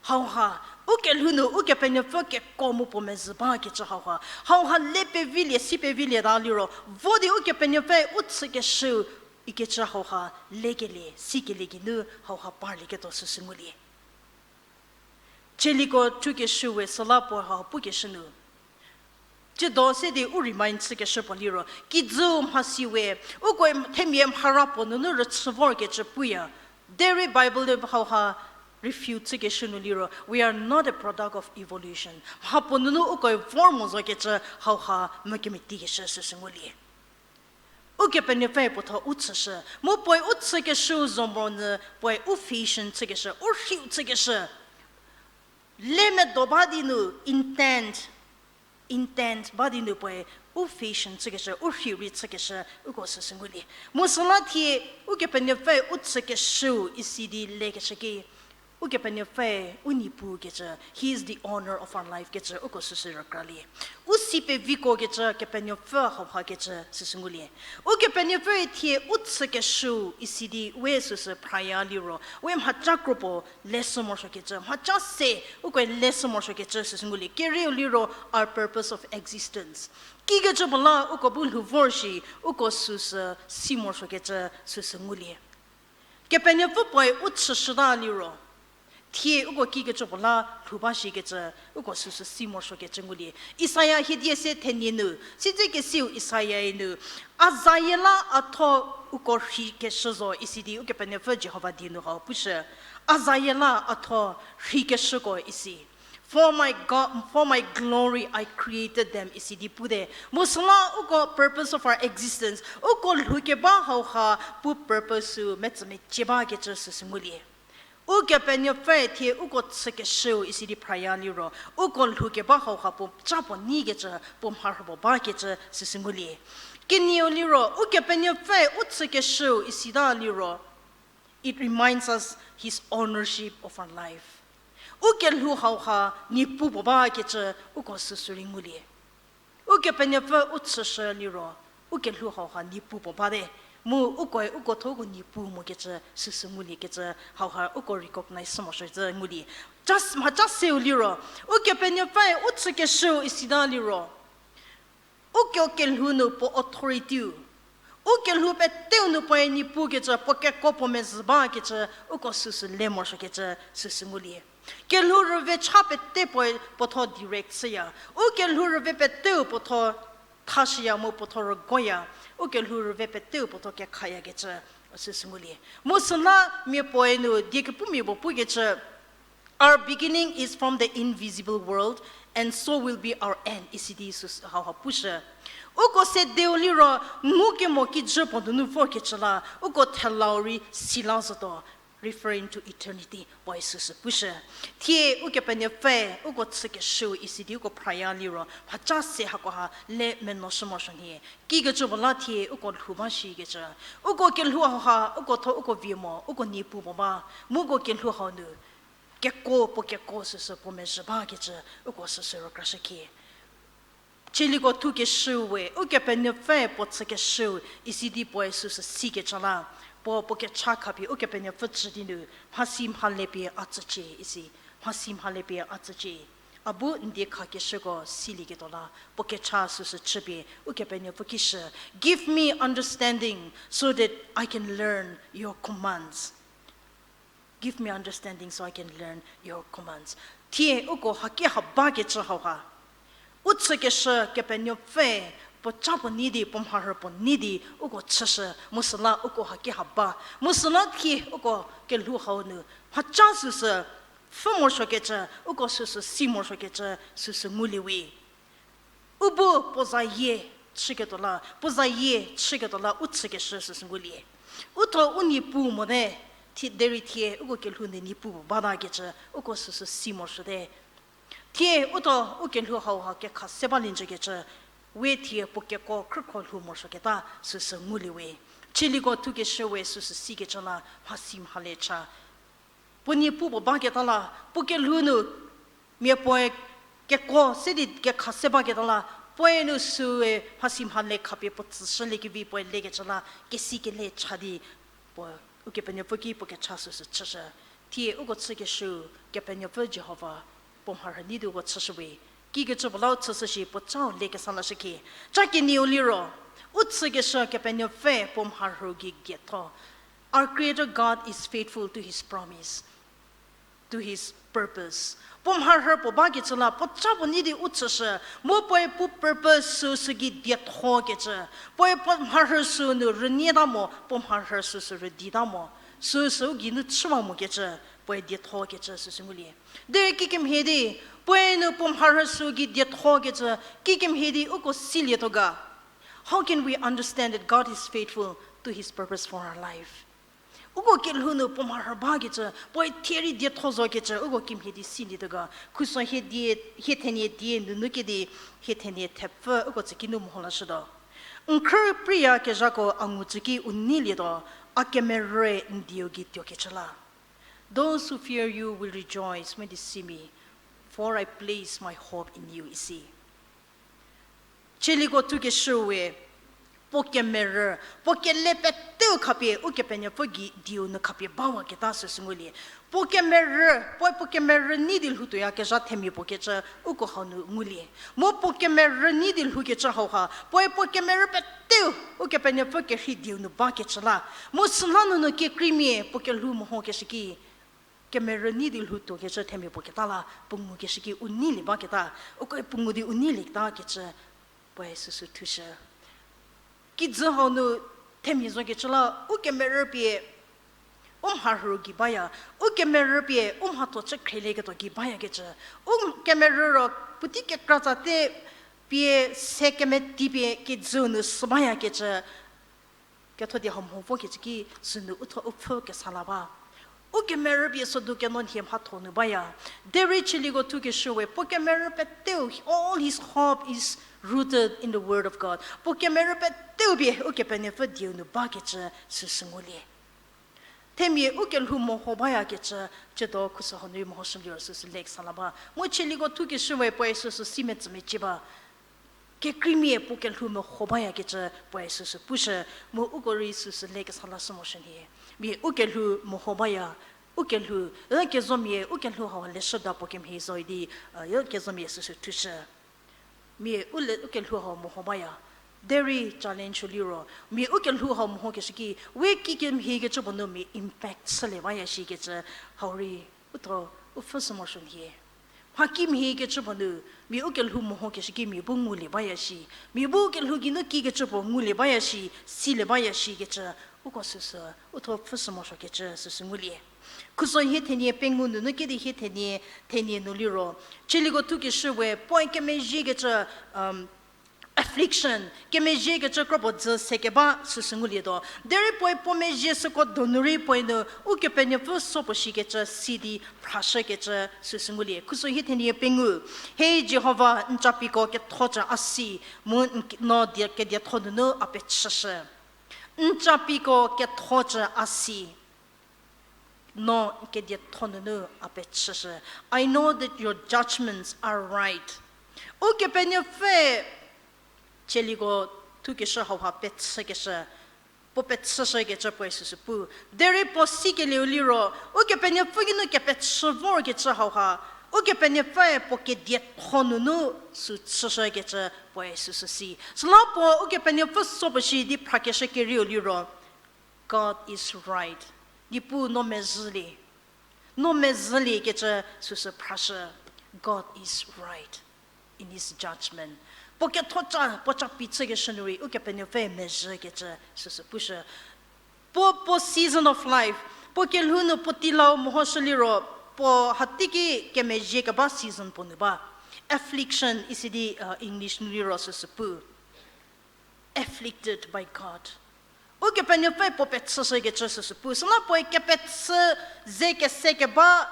Hauha, u kelhou nu Ukepenuopfü keko mu puo mezhü bakecü hauha. Hauha le pevilie, si pevilie ta liro, vo di Ukepenuopfü u chükeshüu ikecü hauha, lekelie, sikelie geinu hauha parlieketuo süsü ngulie. Chieliko thukeshüu we süla puo hau pukeshü nu. Tsiedo se di u remind chükeshü puo liro, kijüu mhasi we, uko themia mhara puo nunu rüchü vorkecü puya. Derei Bible-e hauha refute chükeshü nu liro, we are not a product of evolution. Mhapuo nunu uko vor mo zokecü hauha mvü kemetikeshü süsü ngulie. Ukepenuopfü puotho u chüshü, mu puoe u chükeshüu zo monyü puoe u fashion chükeshü, u rhiu chükeshü. Le medo ba di nu intent, intent ba di nu puoe u fashion chükeshü, u rhiu rei chükeshü, uko süsü ngulie. Mu süla thie, Ukepenuopfü u chükeshüu isi di lekeshü ki, Ukepenuopfü u Niepuu kecü, He is the owner of our life kecü, uko süsü rükralie. U si peviko kecü, Kepenuopfü hauha kecü, süsü ngulie. Ukepenuopfü thie u chükeshüu isi di we süsü phraya liro, we mhaca kropuo leshü morosuokecü, mhaca se uko leshü morosuokecü süsü ngulie. Kerieu liro our purpose of existence. Kikecü puo la uko bu lhou vor shi, uko süsü si morosuokecü süsü ngulie. Kepenuopfü puoe u chüshüta liro, thie uko kikecü puo la lhou ba shikecü, uko süsü si morosuokecü ngulie. Isaia hiedie se thenie nu, sidze kesiu Isaia-e nu, a zayie la a thuo uko rhikeshü zo isi di Ukepenuopfü Jihova die nu hau pushü. A zayie la a thuo rhikeshüko isi. For my God, for my glory, I created them, isi di pute. Mu süla uko purpose of our existence, uko lhoukeba hauha pu purpose-u metsümecie bakecü süsü ngulie. Ukepenuopfü thie uko chükeshüu isi di phraya liro, uko lhoukeba hauha puo ca puo nyikecü, puo mharhü puo bakecü süsü ngulie. Kenieu liro, Ukepenuopfü u chükeshüu isita liro, it reminds us his ownership of our life. U kelhou hauha Niepuu puo bakecü uko süsü rei ngulie. Ukepenuopfü u chüshü liro, u kelhou hauha Niepuu puo bate. Mu ukoe uko thuo uko Niepuu mokecü süsü nguliekecü hauha uko recognize shü morosuokecü ngulie. Just, mhaca seu liro, Ukepenuopfü u chükeshüu isita liro, uko kelhou nu puo authority-u, u kelhou peteu nu puoe Niepuu kecü, puo keko puo mezhü bakecü, uko süsü le morosuokecü süsü ngulie. Kelhou rüve cha pete puoe puo thuo direct shüya. U kelhou rüve peteu puo thuo thashüya mu puo thuo rügoya. U kelhou rüve peteu puo thuo kekhayakecü süsü ngulie. Mu süla mia puoe nu die kepumia puo pukecü, Our beginning is from the invisible world, and so will be our end, isi di süsü hauha pushü. Uko sedeu liro, ngukemo kijü puo nunu vorkecü la, uko thelau rei sila zotuo, referring to eternity, puoe süsü pushü. Thie Ukepenuopfü uko chükeshüu isi di uko phraya liro, mhaca se hakoha le menoshü morosuo nhie. Kikecü puo la thie uko lhou ba shikecü. Uko kelhou hauha, uko thuo uko vie mo, uko Niepuu puo ba, mu uko kelhou hau nu keko puo keko süsü puo mezhü bakecü, uko süsü rükrashükhie. Chieliko thukeshüu we, Ukepenuopfü puo chükeshüu, isi di puoe süsü sikecü la, puo puo kecha khapie Ukepenuopfü chü di nu, mhasi mhale pie a tsücie isi, mhasi mhale pie a tsücie. A bu n die khakeshüko silieketuo la, puo kecha süsü chüpie, Ukepenuopfü kishü, Give me understanding so that I can learn your commands. Give me understanding so I can learn your commands. Thie uko haki ha bakecü hauha, u chükeshü Kepenuopfü puo ca puo nei di, puo mharhü puo nei di, uko chüshü, mu süla uko haki ha ba. Mu süla thie uko kelhou hau nu, mhaca süsü pfhü morosuokecü, uko süsü si morosuokecü, süsü ngulie we. U bu puo zayie chüketuo la, puo zayie chüketuo la u chükeshü süsü ngulie. U thuo u Niepuu mote, thie derei thie uko kelhou nu Niepuu puo batakecü, uko süsü si morosuote. Thie utho u kelhou hauha kekha se balie njükecü, we thie puo keko khrükhro lhou morosuoketa süsü ngulie we. Chieliko thukeshü we süsü sikecü la mhasi mhale cha. Puo niepu puo baketa la, puo kelhou nu mia puoe keko se di kekha se baketa la, puoe nu süe mhasi mhale khapie puo tsüshüliekevi puoe lekecü la, kesi kele cha di puo Ukepenuopfü ki puo kecha süsü chüshü. Thie uko chükeshü Kepenuopfü Jihova puo mharhü nei di uko chüshü we. Kikecü puo la u chüshü shi puo chau lekesa lashükhie. Cha kenieu liro, u chükeshü Kepenuopfü puo mharhü gei dietho. Our Creator God is faithful to his promise, to his purpose. Puo mharhü puo bakecü la puo cha puo nei di u chüshü, mu puoe puo purpose süsü gei diethokecü, puoe puo mharhü sü nu rünieta mo, puo mharhü süsü rüdita mo, süsü u geinu chüwa mokecü, puoe diethokecü süsü ngulie. Derei kikemhie di, puoe nu puo mharhü sü gei diethokecü, kikemhie di uko silietuo ga. How can we understand that God is faithful to his purpose for our life? Uko kelhou nu puo mharhü bakecü, puoe thie rei dietho zokecü, uko kimhie di silietuo ga. Khuso hie die, hie thenie die nunu kedi, hie thenie thepfü uko tsükinu meho lashütuo. N khrü priyakezhako a ngu tsüki u neilietuo, a kemerü n dieu gei tuokecü la. Those who fear you will rejoice when they see me, for I place my hope in you, isi. Chieliko thukeshü we, puo kemerü, puo kele peteu khapie Ukepenuopfü gei dieu nu khapie bawaketa süsü ngulie. Puo kemerü, puoe puo kemerü nei di lhoutuoyakezha themia puo kecü uko hau nu ngulie. Mu puo kemerü nei di lhoukecü hauha, puoe puo kemerü peteu Ukepenuopfü kerhei dieu nu bakecü la. Mu süla nunu kekreimia puo kelhou mehokeshü ki, kemerü nei di lhoutuokecü themia puo keta la, puo ngukeshüki u neilie baketa, uko puo ngu di u neilieta kecü, puoe süsü thushü. Kijü hau nu themia zokecü la, u kemerü pie, u mharhü gei baya, u kemerü pie, u mhatho chü khrelieketuo gei bayakecü, u kemerü ro, puotei kekra tsate pie, se kemeti pie, kijüu nu sü bayakecü, ketho di hau mho vokecü ki sünu utho u pfhü kesa la ba. U kemerü pie sodu keno nhie mhatho nu baya. Derei chieliko thukeshü we, puo kemerü peteu, all his hope is rooted in the word of God. Puo kemerü peteu pie Ukepenuopfü dieu nu bakecü süsü ngulie. Themia u kelhou meho bayakecü, ciedo khuso hanu rei mehoshü liro süsü lekesa la ba. Mu chieliko thukeshü we puoe süsü si metsü mecie ba. Kekreimia puo kelhou meho bayakecü puoe süsü pushü, mu uko rei süsü lekesa lashü moshü nhie. Mia u kelhou meho baya, u kelhou, e, kezomia u kelhou hau leshüda puo kemhie zo idi, e, kezomia süsü thushü. Mia u le, u kelhou hau meho baya. Derei challenge liro, mia u kelhou hau mehokeshü ki, we kikemhiekecü puo nu mia impact chülie baya shikecü, hau rei utho u pfhü sü morosuo nhie. Mha kimhiekecü puo nu, mia u kelhou mehokeshü ki mia bu ngulie baya shi, mia bu kelhou geinu kikecü puo ngulie baya shi, silie baya shikecü, uko süsü, utho pfhü sü morosuokecü süsü ngulie. Khuso hie thenie pengou nunu kedi hie thenie, thenie nu liro, chieliko thukeshü we, puoe kemezhiekecü, um, affliction, kemezhiekecü kropuo dzü se keba süsü ngulietuo. Derei puoe puo mezhie süko donu rei puoe nu Ukepenuopfü so puo shikecü si di phrashükecü süsü ngulie. Khuso hie thenie pengou, Hei Jihova, n capiko kethocü a si, mu n ki-, no die-, kedietho nunu a pechüshü. N capiko kethocü a si, no n kedietho nunu a pechüshü. I know that your judgments are right. Ukepenuopfü chieliko thukeshü hauha pechükeshü, puo pechüshükecü puoe süsü pu. Derei puo sikelieu liro, Ukepenuopfü geinu kepechü vorkecü hauha, Ukepenuopfüe puo kedietho nunu sü chüshükecü puoe süsü si. Süla puo Ukepenuopfü so puo shi di phrakeshü kerieu liro, God is right. Niepuu no mezhülie. No mezhüliekecü süsü phrashü. God is right in his judgment. Puo kethoca, puo capi chükeshü nu rei, Ukepenuopfü mezhükecü süsü pushü. Puo, puo season of life, puo kelhou nu puo tilau mehoshü liro, puo hateiki kemezhie keba season puo nu ba. Affliction, isi di, uh, English nu liro süsü pu. Afflicted by God. Ukepenuopfü puo pechüshükecü süsü pu. Süla puoe kepechü ze kese keba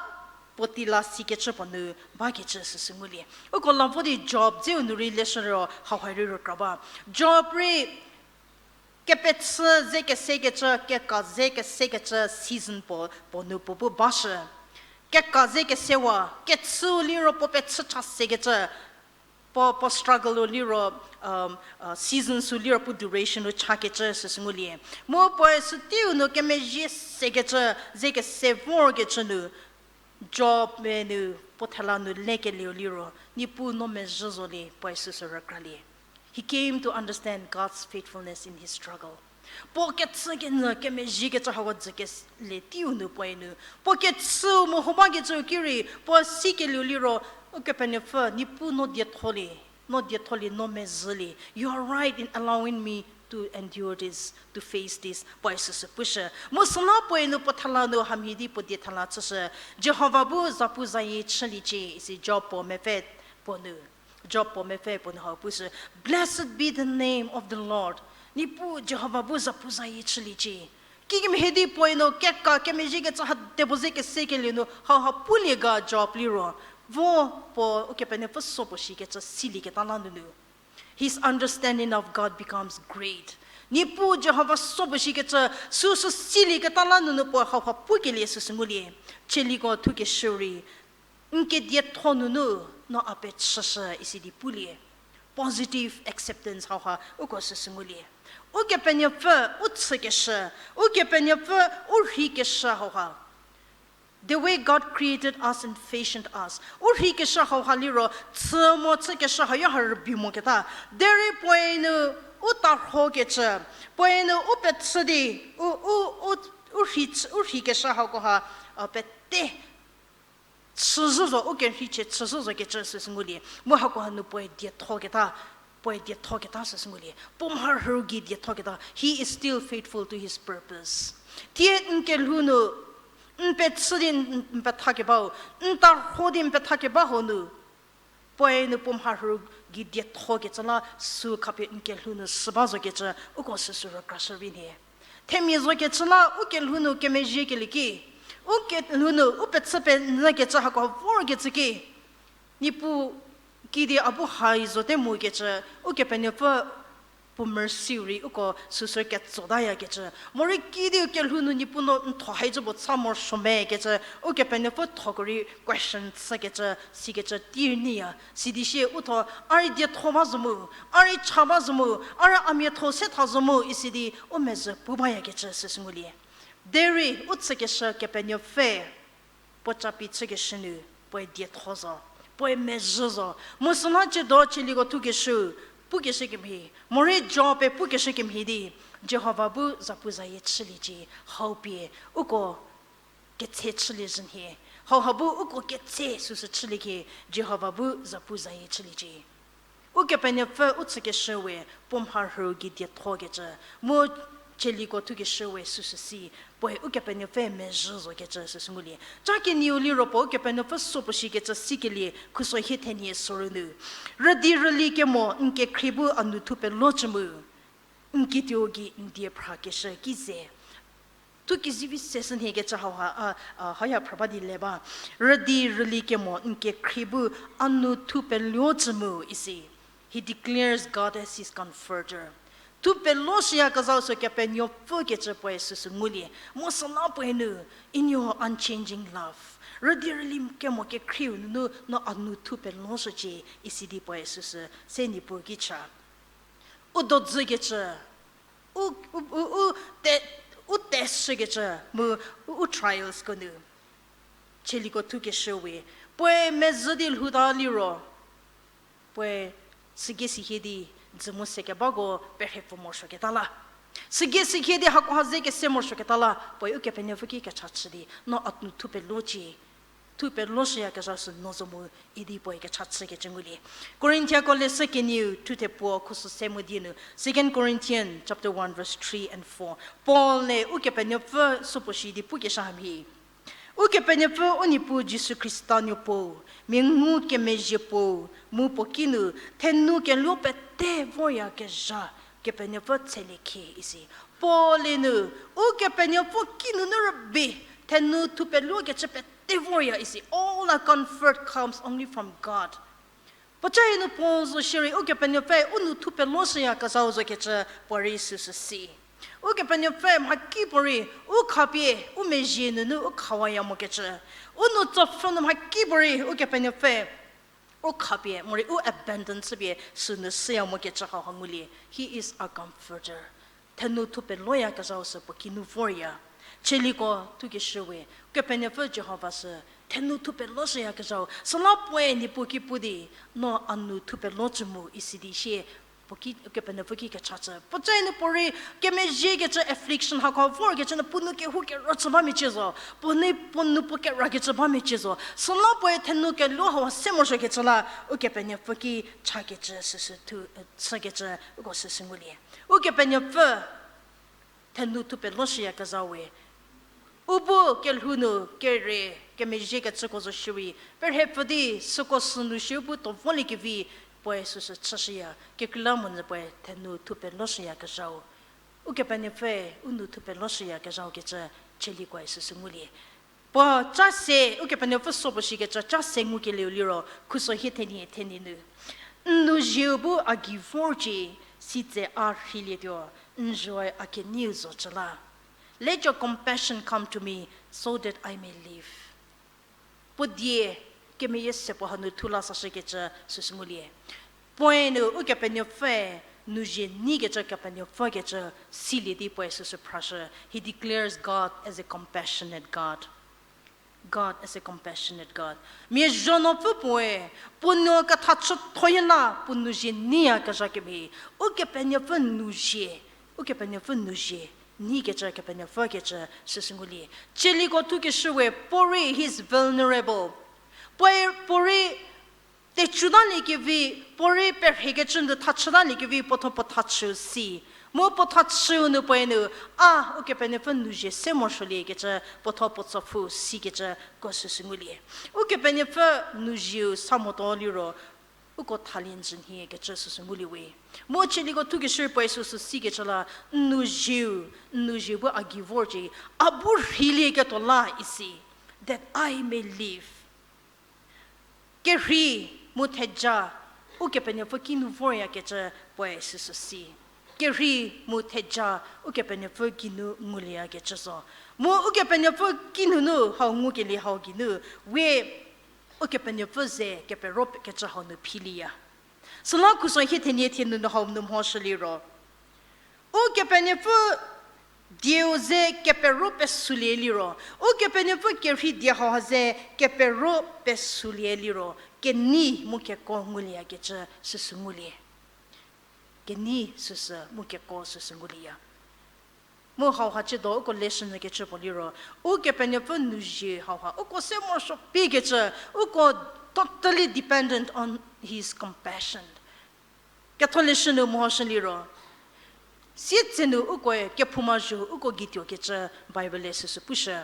puotei la sikecü puo nu bakecü süsü ngulie. Uko la vo di Job dzeu nu rei leshü ro hauha rei rükra ba. Job rei kepechü ze kesekecü, keka ze kesekecü season puo, puo nu puo bu bashü. Keka ze kesewa, kechüu liro puo pechü cha sekecü, puo, puo struggle-u liro, um, uh, season sü liro puo duration-u chakecü süsü ngulie. Mu puoe süteiu nu kemezhie sekecü, ze kese vorkecü nu, Job-e nu puo thela nu lekelieu liro, Niepuu no mezhü zolie, puoe süsü rükralie. He came to understand God's faithfulness in his struggle. Puo kechü kenyü kemezhiekecü hako dzü kele teiu nu puoe nu, puo kechüu meho bakecüu ki rei, puo sikelieu liro, Ukepenuopfü, Niepuu no dietholie, no dietholie, no mezhülie. You are right in allowing me to endure this, to face this, puoe süsü pushü. Mu süla puoe nu puo thela nu hamhie di puo die thela chüshü. Jihova bu zapuzayie chüliecie, isi Job puo mepfü puo nu. Job puo mepfü puo nu hau pushü, Blessed be the name of the Lord. Niepuu Jihova bu zapuzayie chüliecie. Kikemhie di puoe nu keka kemezhiekecü ha debo ze kesekelieu nu hauha pulie ga Job liro, vo puo Ukepenuopfü so puo shikecü silieketa la nunu, his understanding of God becomes great. Niepuu Jihova so puo shikecü süsü silieketa la nunu puoe hauha pukelie süsü ngulie. Tsaliko thukeshü rei, N kedietho nunu no a pechüshü isi di pulie. Positive acceptance hauha uko süsü ngulie. Ukepenuopfü u chükeshü, Ukepenuopfü u rheikeshü hauha. The way God created us and fashioned us. U rheikeshü hauha liro, chü mo chükeshü hau ha rübei moketa. Derei puoe nu u tarhokecü, puoe nu u pechü di, u, u, u, u rhei, u rheikeshü hakoha, a, pete chüzhü zo, u kerheichie chüzhü zokecü süsü ngulie. Mu hako hanu puoe diethoketa, puoe diethoketa süsü ngulie. Puo mharhü gei diethoketa. He is still faithful to his purpose. Thie n kelhou nu, n pechü di n, n pethakebau, n tarho di n pethakeba hau nu, puoe nu puo mharhü gei diethokecü la sü khapie n kelhou nu sü ba zokecü, uko süsü rükrashü vi nhie. Themia zokecü la u kelhou nu kemezhiekelie ki, u kelhou nu u pechü penyükecü hako vorkecü ki, Niepuu kidi a bu hai zote mokecü, Ukepenuopfü puo mercy rei uko süsü ketsodayakecü. Morei kidi u kelhou nu Niepuu no n tho hai zo puo cha morosuo mekecü, Ukepenuopfü thoko rei question chükecü, sikecü tir nyiya. Sidi sie u tho, a rei dietho ba zo mu, a rei cha ba zo mu, a rei a miatho se tha zo mu, isi di u mezhü pu bayakecü süsü ngulie. Derei u chükeshü Kepenuopfü puo capi chükeshü nu, puoe dietho zo, puoe mezhü zo. Mu süla ciedo tsaliko thukeshü, pukeshü kemhie, morei Job-e pukeshü kemhie di, Jihova bu zapuzayie chüliecie, hau pie, uko ketse chülie zhü nhie, hauha bu uko ketse süsü chülie ki, Jihova bu zapuzayie chüliecie. Ukepenuopfü u chükeshü we, puo mharhü gei diethokecü, mu tsaliko thukeshü we süsü si, puoe Ukepenuopfü mezhü zokecü süsü ngulie. Ca kenieu liro puo Ukepenuopfü so puo shikecü sikelie khuso hie thenie sorü nu. Rüdi rüli kemo n kekhrie bu a nou thu pelo cü mu, n kituo gei n die phrakeshü ki ze. Thu kezivi se sü nhiekecü hauha, a, a, hauha phra ba di le ba. Rüdi rüli kemo n kekhrie bu a nou thu pelo cü mu isi. He declares God as his comforter. Thu pelo shüyakezhau sü Kepenuopfü kecü puoe süsü ngulie. Mu süla puoe nu, in your unchanging love, rüdi rüli kemo kekhrieu nunu no a nou thu pelo shücie isi di puoe süsü se Niepuu ki cha. U dodzükecü, u, u, u, u, te, u test shükecü, mu u, u trials ko nu. Tsaliko thukeshü we, puoe mezhü di lhouta liro, puoe sügei sihie di dzü mu se kebako perhepfü morosuoketa la. Sügei sihie di hakoha ze kese morosuoketa la, puoe Ukepenuopfü ki kecha chü di, no a nou thu pelocie, thu pelo shüyakezha sü no zo mu idi puoe kecha chükecü ngulie. Korinthiako leshü kenieu thuthe puo khuso se mu die nu, Second Corinthians chapter one verse three and four. Paul-e Ukepenuopfü so puo shi di pukeshü hamhie. Ukepenuopfü u Niepuu Jisu Khrista nuo puo, mia ngukemezhie puo, mu puo kinu, thenu kelhuo pete voryakezha, Kepenuopfü tshelie khie isi. Paul-e nu, Ukepenuopfü kinunu rübei, thenu thu peluokecü pete Te vorya isi, all our comfort comes only from God. Puocae nu Paul zo shierei, Ukepenuopfü u nou thu peloshüyakezhau zokecü puorei süsü si. Ukepenuopfü mhakipuorei u khapie, u mezhie nunu u khawaya mokecü. U nou tsopfhü nu mhakipuorei Ukepenuopfü u khapie, morei u abandon chüpie sünu süya mokecü hauha ngulie. He is our comforter. Thenou thu peloyakezhau sü puo kinu vorya. Chieliko thukeshü we, Ukepenuopfü Jihova sü thenou thu peloshüyakezhau. Süla puoe Niepuu ki pu di, no a nou thu pelo cü mu isi di sie, puo ki, Ukepenuopfü ki kechachü. Puocae nu puorei kemezhiekecü affliction hako vorkecü nu puo nou kehou kero chü bamecie zo. Puo nou, puo nou puo kerakecü bamecie zo. Süla puoe thenou kelou hauha se morosuokecü la, Ukepenuopfü ki chakecü süsü thu, chükecü uko süsü ngulie. Ukepenuopfü thenou thu peloshüyakezhau we. U bu kelhou nu kere kemezhiekecüko zo shierei, perhepfü di süko sünu shie u bu to voliekevi puoe süsü chüshüya, kekreilamonyü puoe thenou thu peloshüyakezhau. Ukepenuopfüe u nou thu peloshüyakezhau kecü chielikoe süsü ngulie. Puo ca se, Ukepenuopfü so puo shikecü ca se ngukelieu liro, khuso hie thenie thenie nu. N nou zhieu bu a gei vorcie, sitse a rheilietuo, n zhoe a keneiu zocü la. Let your compassion come to me, so that I may live. Puo die kemeyie se puo hanu thu la sashükecü süsü ngulie. Puoe nu Ukepenuopfü nou zhie neikecü Kepenuopfükecü silie di puoe süsü phrashü. He declares God as a compassionate God. God as a compassionate God. Mia zho nuopfü puoe, puo nuo kethachüthoyie la puo nou zhie neiyakezha kemhie, Ukepenuopfü nou zhie, Ukepenuopfü nou zhie neikecü Kepenuopfükecü süsü ngulie. Chieliko thukeshü we, puorei he is vulnerable. Puoe, puorei tecu taliekevi, puorei perhekecü nu thachü taliekevi puotho puo thachüu si. Mu puo thachüu nu puoe nu, a, Ukepenuopfü nou zhie se morosuoliekecü puotho puo tsopfhü sikecü ko süsü ngulie. Ukepenuopfü nou zhieu sa motuo liro, uko thalie njü nhiekecü süsü ngulie we. Mu chieliko thukeshü puoe süsü sikecü la, n nou zhieu, n nou zhie bu a gei vorcie, a bu rheilieketuo la isi, that I may live. Kerhei mu theja, Ukepenuopfü kinu voryakecü puoe süsü si. Kerhei mu theja, Ukepenuopfü kinu ngulieyakecü zo. Mu Ukepenuopfü kinunu hau ngukelie hau geinu, we Ukepenuopfü ze kepero kecü hau nu philieya. Süla khuso hie thenie thie nunu hau nu mhoshü liro, Ukepenuopfü dieu ze kepero pesulie liro, Ukepenuopfü kerhei die hauha ze kepero pesulie liro, kenei mu keko ngulieyakecü süsü ngulie. Kenei süsü mu keko süsü ngulieya. Mu hauha ciedo uko lesson nyükecü puo liro, Ukepenuopfü nou zhie hauha uko se morosuo pikecü, uko totally dependent on his compassion. Ketholeshü nu mehoshü liro, sietsenu ukoe kephouma zho uko geituokecü Bible-e süsü pushü.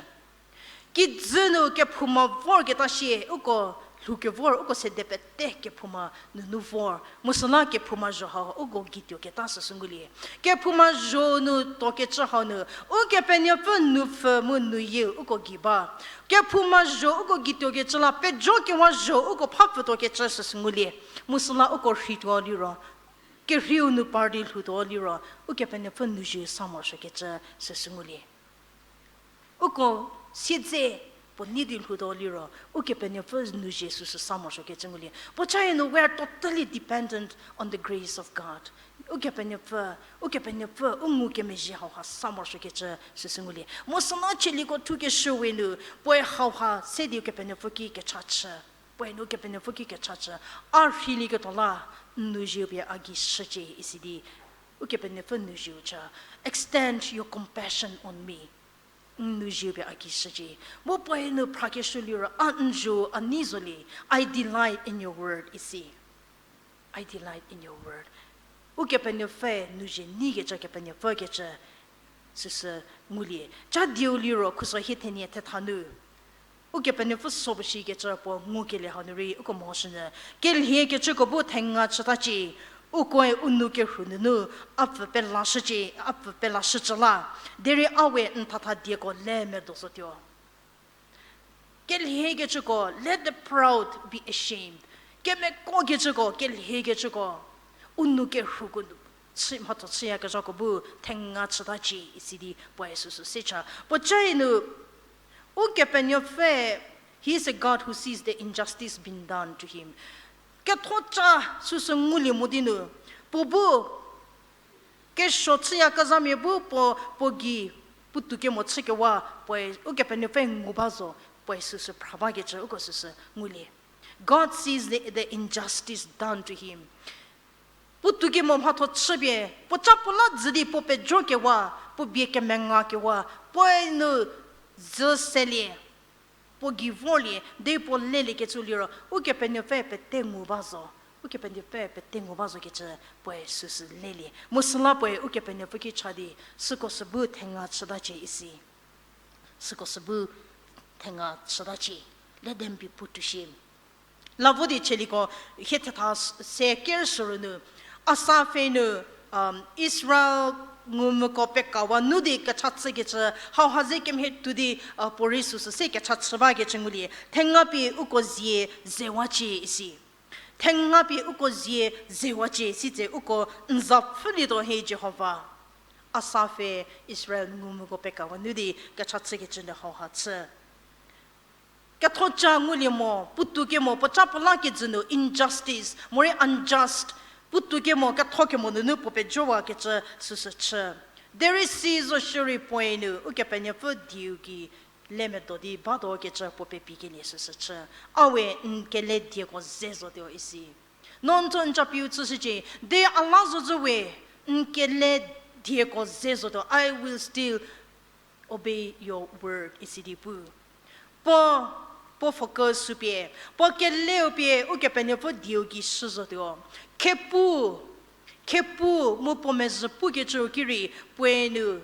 Kijü nu kephouma vorketa sie uko lhoukevor uko sede pete kephouma nunu vor. Mu süla kephouma zho hau uko geituoketa süsü ngulie. Kephouma zho nu tuokecü hau nu, Ukepenuopfü nupfü mu nuyieu uko gei ba. Kephouma zho uko geituokecü la pejokewa zho uko phapfütuokecü süsü ngulie. Mu süla uko rheituo liro, kerheiu nu par di lhoutuo liro, Ukepenuopfü nou zhie sa morosuokecü süsü ngulie. Uko siedze puo nei di lhoutuo liro, Ukepenuopfü nou zhie süsü sa morosuokecü ngulie. Puocae nu we are totally dependent on the grace of God. Ukepenuopfü, Ukepenuopfü u ngukemezhie hauha sa morosuokecü süsü ngulie. Mu süla chieliko thukeshü we nu, puoe hauha se di Ukepenuopfü ki kechachü. Puoe nu Ukepenuopfü ki kechachü. A rheilieketuo la, n nou zhieu pie a gei shücie isi di Ukepenuopfü nou zhieu cha. Extend your compassion on me. N nou zhieu pie a gei shücie. Mu puoe nu phrakeshü liro, a n zho a nei zolie. I delight in your word isi. I delight in your word. Ukepenuopfü nou zhie neikecü Kepenuopfükecü süsü ngulie. Cha dieu liro khuso hie thenie thetha nu, Ukepenuopfü so puo shikecü puo ngukelie hau nu rei uko mehoshünyü. Keliekecüko bu thenga chütacie, ukoe u nou kerhu nunu a pfü pelashücie, a pfü pelashücü la, derei a we n thatha dieko le medo zotuo. Kelhiekecüko, let the proud be ashamed. Kemekokecüko, kelhiekecüko, u nou kerhuko nu chü, mhatho chüyakezhako bu thenga chütacie isi di puoe süsü se cha. Puo cae nu, Ukepenuopfü, he is a God who sees the injustice being done to him. Kethoca süsü ngulie mo di nu, puo bu kesuo chüyakezhamia bu puo, puo gei puotou kemo chükewa, puoe Ukepenuopfü ngu ba zo, puoe süsü phra bakecü uko süsü ngulie. God sees the, the injustice done to him. Puotou kemo mhatho chüpie, puo ca puo la dzü di puo pejokewa, puo bie kemengakewa, puoe nu dzü selie, puo gei vorlie, de puo leliekecü liro, Ukepenuopfü pete ngu ba zo, Ukepenuopfü pete ngu ba zokecü puoe süsü lelie. Mu süla puoe Ukepenuopfü ki cha di, süko sü bu thenga chütacie isi. Süko sü bu thenga chütacie. Let them be put to shame. La vo di chieliko hie thetha s-, se ker süru nu, Asafe nu, um, Israel ngumvüko pekawa nu di kecha chükecü, hauha ze kemhie tuo di, uh, puorei süsü se kecha chü bakecü ngulie. Thenga pie uko zie zewacie isi. Thenga pie uko zie zewacie sitse uko n za pfhülietuo he Jihova. Asafe Israel ngumvüko pekawa nu di kecha chükecü nu hauha chü. Kethoca ngulie mo, puotou kemo, puo ca puo la kejü nu injustice, morei unjust, puotou kemo, ketho kemo nunu puo pejowakecü süsü chü. Derei si zo shierei puoe nu, Ukepenuopfü dieu gei le medo di batakecü puo pepikelie süsü chü. A we n kele dieko ze zotuo isi. No n tho n capieu chüshücie, de a la zozü we n kele dieko ze zotuo, I will still obey your word, isi di pu. Puo, puo focus sü pie, puo keleu pie Ukepenuopfü dieu gei shü zotuo. Khepu, khepu mu puo mezhü pukecüu ki rei puoe nu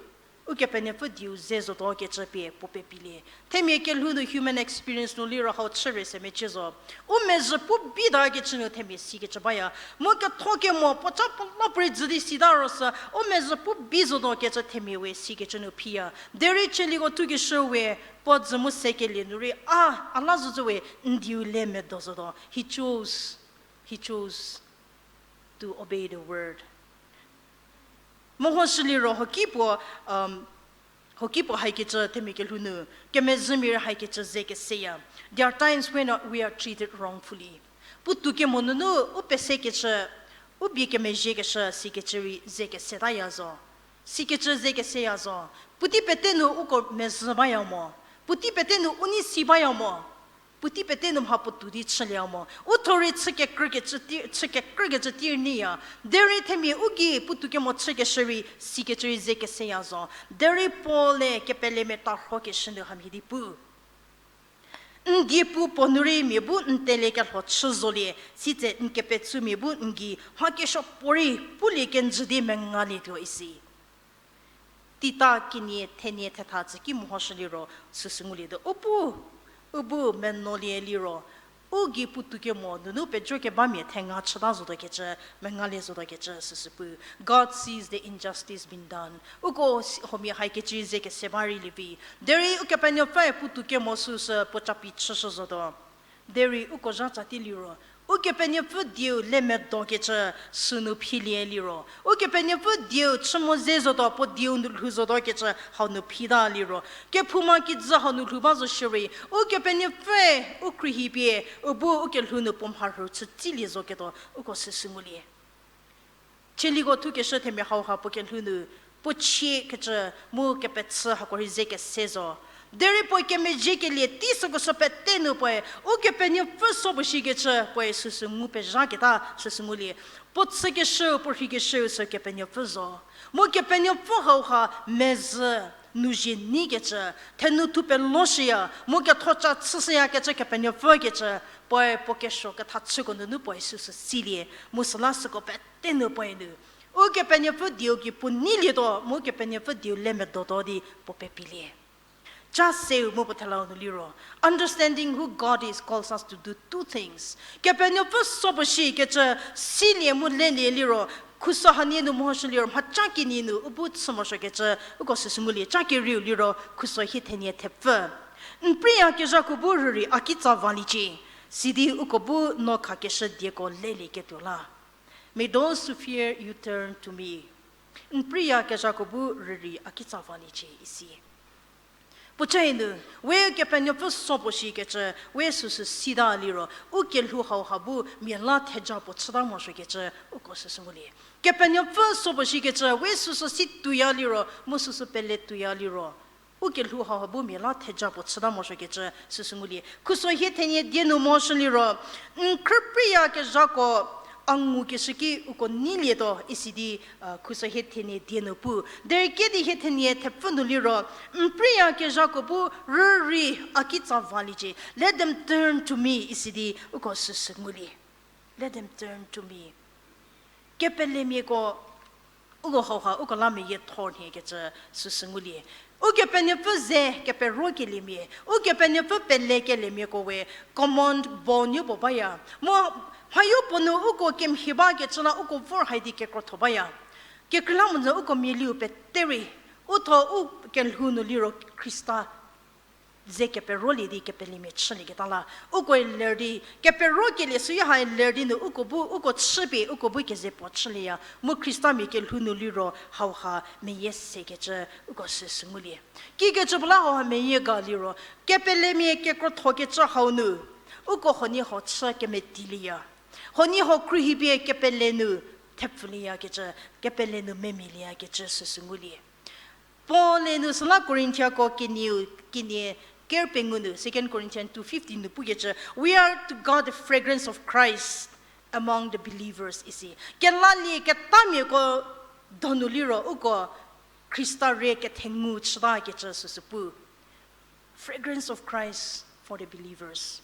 Ukepenuopfü dieu ze zotuo kecü pie puo pepilie. Themia kelhou nu human experience nu liro hau chüre se mecie zo. U mezhü pu bitakecü nu themia sikecü baya. Mu ketho kemo puo ca puo la puorei dzü di sita ro sü, u mezhü pu bi zotuo kecü themia we sikecü nu phiya. Derei chieliko thukeshü we, puo dzü mu sekelie nu rei, a, a la zozü we, n dieu le medo zotuo. He chose, he chose to obey the word. Mehoshü liro hoki puo, um, hoki puo haikecü themia kelhou nu, kemezhümia rei haikecü ze keseya. There are times when we are treated wrongfully. Puotou kemo nunu u pesekecü, u bie kemezhiekeshü sikecü rei ze kesetaya zo. Sikecü ze keseya zo. Puotei pete nu uko mezhü baya mo. Puotei pete nu u nei si baya mo. Puotei pete nu mha puotou di chülie mo. U tho rei chü kekrükecü ti-, chü kekrükecü tir neiya. Derei themia u gei puotou kemo chükeshü rei sikecü rei ze keseya zo. Derei Paul-e kepelemia tarhokeshü nu hamhie di pu. N diepu puo nu rei mia bu n tele kelho chü zolie, sitse n kepetsumia bu n gei mha kesuo puorei pulie kenjü di mengalietuo isi. Tita kenie thenie thetha tsü ki mehoshü liro süsü ngulietuo. U bu, u bu menolie liro, u gei puotou kemo nunu pejo kebamia thenga chüta zotuo kecü, mengalie zotuo kecü süsü pu. God sees the injustice being done. Uko si-, huomia haikecü ze kese ba rei lievi. Derei Ukepenuopfüe puotou kemo süsü puo capi chüshü zotuo. Derei uko zha tsatie liro, Ukepenuopfü dieu le medokecü sünu philie liro, Ukepenuopfü dieu chü mo ze zotuo, puo dieu nu lhou zotuo kecü hau nu phita liro, kephouma kijü hau nu lhou ba zo shierei, Ukepenuopfüe u khruohi pie, u bu u kelhou nu puo mharhü chü tsilie zoketuo, uko süsü ngulie. Chieliko thukeshü themia hauha puo kelhou nu, puo chiekecü mu kepechü hako rei ze kese zo. Derei puoe kemezhiekelie tei süko sü pete nu puoe, Ukepenuopfü so puo shikecü puoe süsü ngu pezhaketa süsü ngulie. Puo chükeshüu, puo rheikeshüu sü Kepenuopfü zo. Mu Kepenuopfü hauha mezhü nu zhie neikecü, thenu thu peloshüya, mu kethoca chüshüyakecü Kepenuopfü kecü, puoe puo kesuo ketha chüko nunu puoe süsü silie, mu süla süko pete nu puoe nu Ukepenuopfü dieu ki puo neilietuo, mu Kepenuopfü dieu le medotuo di puo pepilie. Ca seu mu puo thelau nu liro, understanding who God is calls us to do two things. Kepenuopfü so puo shikecü silie mu lelie liro, khuso hanie nu mehoshü liro, mhaca kenie nu u bu chü morosuokecü uko süsü ngulie, ca kerieu liro khuso hie thenie thepfü. N preiyakezhako bu rürei a kitsa valiecie, sidi uko bu no khakeshü dieko lelieketuo la. May those who fear you turn to me. N preiyakezhako bu rürei a kitsa valiecie isi. Puocae nu, we Kepenuopfü so puo shikecü, we süsü sita liro, u kelhou hauha bu mia la theja puo chüta morosuokecü, uko süsü ngulie. Kepenuopfü so puo shikecü, we süsü si tuoya liro, mu süsü pele tuoya liro, u kelhou hauha bu mia la theja puo chüta morosuokecü süsü ngulie. Khuso hie thenie die nu morosuo liro, n khrüpreiyakezhako a ngukeshü ki uko neilietuo isi di, khuso hie thenie die nu pu. Derei kedi hie thenie thepfü nu liro, n preiyakezhako bu rürei a kitsa valiecie. Let them turn to me isi di uko süsü ngulie. Let them turn to me. Kepelemiako, uko hauha uko la meyiethor nhiekecü süsü ngulie. Ukepenuopfü ze keperokeliemia, Ukepenuopfü pelekeliemiako we command bo nuo puo baya. Mu mhayo puo nu uko kemhie bakecü la uko vor hai di kekrotho baya. Kekreilamonyü uko mialiu pete rei, uthuo u kelhou nu liro Khrista ze keperolie di kepelemia chülieketa la, ukoe ler di, keperokelie süyo ha ler di nu uko bu, uko chüpie uko bu keze puo chülieya, mu Khristamia kelhou nu liro hauha meyie sekecü uko süsü ngulie. Kikecü puo la hauha meyie ga liro, kepelemia kekrothokecü hau nu, uko huoniehuo chü kemetilieya. Huoniehuo khruohipie kepele nu thepfülieyakecü, kepele nu memilieyakecü süsü ngulie. Paul-e nu süla Korinthiako kenieu, kenie ker pengou nu, Second Corinthians two fifteen nu pukecü, We are to God the fragrance of Christ among the believers isi. Kelalie ketamiako donu liro uko Khrista re kethengu chütakecü süsü pu. Fragrance of Christ for the believers.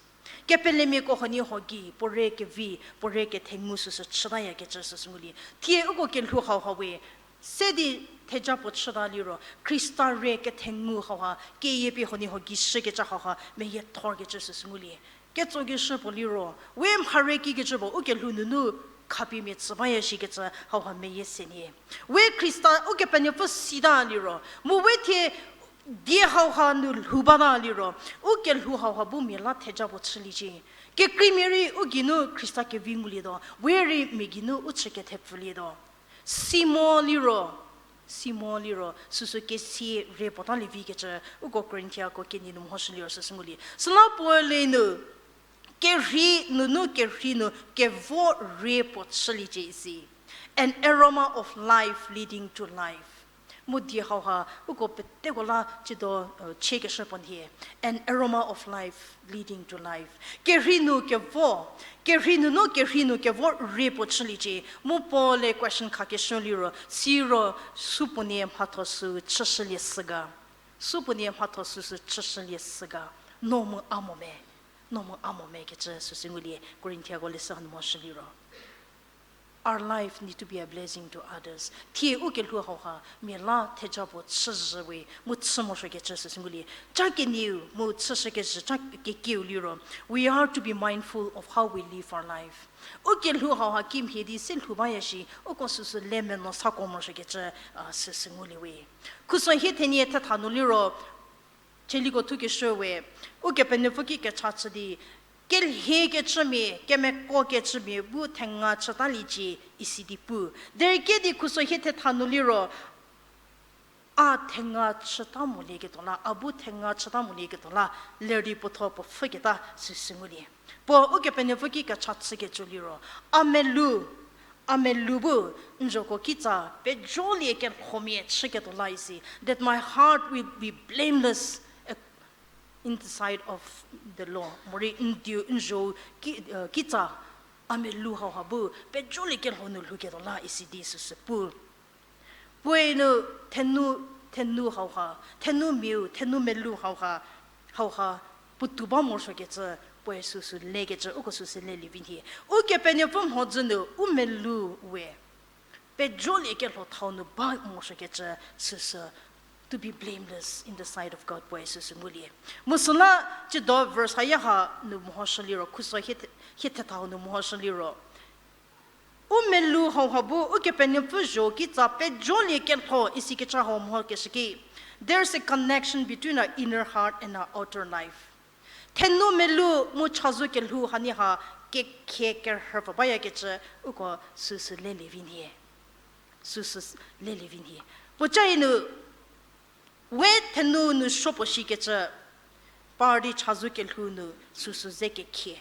Kepelemiako huoniehuo gei puo re kevi, puo re kethengu süsü chütayakecü süsü ngulie. Thie uko kelhou hauha we se di theja puo chüta liro, Khrista re kethengu hauha, keyie pie huoniehuo gei shükecü hauha meyiethorkecü süsü ngulie. Ketsokeshü puo liro, we mhare kikecü puo u kelhou nunu khapiemia tsü baya shikecü hauha meyie se nie. We Khrista Ukepenuopfü sita liro, mu we thie die hauha nu lhou bata liro, u kelhou hauha bu mia la theja puo chüliecie. Kekreimia rei u geinu Khrista kevi ngulietuo, we rei mia geinu u chü kethepfülietuo. Si mo liro, si mo liro, süsü kesie re puo talie vikecü, uko Korinthiako kenie nu mhoshü liro süsü ngulie. Süla Paul-e nu, kerhei nunu kerhei nu kevo re puo chüliecie isi. An aroma of life leading to life. Mu die hauha, uko peteko la chiedo, chiekeshü puo nhie. An aroma of life leading to life. Kerhei nu kevo, kerhei nunu kerhei nu kevo re puo chüliecie. Mu Paul-e question khakeshü liro, siro supuonie mhatho sü chüshülie sü ga. Supuonie mhatho süsü chüshülie sü ga. No mu a mo me. No mu a mo me kecü süsü ngulie Korinthiako leshü hanu mhoshü liro. Our life need to be a blessing to others. Thie u kelhou hauha mia la theja puo chüzhü we mu chü morosuokecü süsü ngulie. Ca kenieu mu chüshükezhü ca kekieu liro, we are to be mindful of how we live our life. U kelhou hauha kimhie di se lhou baya shi, uko süsü le menuo sako morosuokecü süsü ngulie we. Khuso hie thenie thetha nu liro, Cheliko thukeshü we, Ukepenuopfü ki kecha chü di, kelhiekecümia, kemekokecümia bu thenga chütaliecie isi di pu. Derei kedi khuso hie thetha nu liro, a thenga chüta molieketuo la, a bu thenga chüta molieketuo la, ler di puothuo puo pfhüketa süsü ngulie. Puo Ukepenuopfü ki kecha chükecü liro, a melou, a melou bu n zhoko kitsa pejolie kelhomia chüketuo la isi, that my heart will be blameless in the sight of the Lord. Morei n dieu n zho ki, kitsa a melou hauha bu pejolie kelho nu lhouketuo la isi di süsü pu. Puoe nu thenu, thenu hauha, thenumiau, thenu melou hauha, hauha puotou ba morosuokecü, puoe süsü lekecü, uko süsü lelie vi nhie. Ukepenuopfü mhodzü nu u melou we pejolie kelho thau nu ba morosuokecü süsü, to be blameless in the sight of God, puoe süsü ngulie. Mu süla, tsiedo verse haya ha nu mehoshü liro, khuso hie the-, hie thethau nu mehoshü liro, u melou hauha bu Ukepenuopfü zho kitsa pejolie kelho isi kecha hau mehokeshü ki, There's a connection between our inner heart and our outer life. Thenu melu mu chazou kelhou hanie ha kekhie kerhü pfü bayakecü uko süsü lelie vi nhie. Süsü lelie vi nhie. Puocae nu we thenu nu supuo shikecü par di chazou kelhou nu süsü ze kekhie.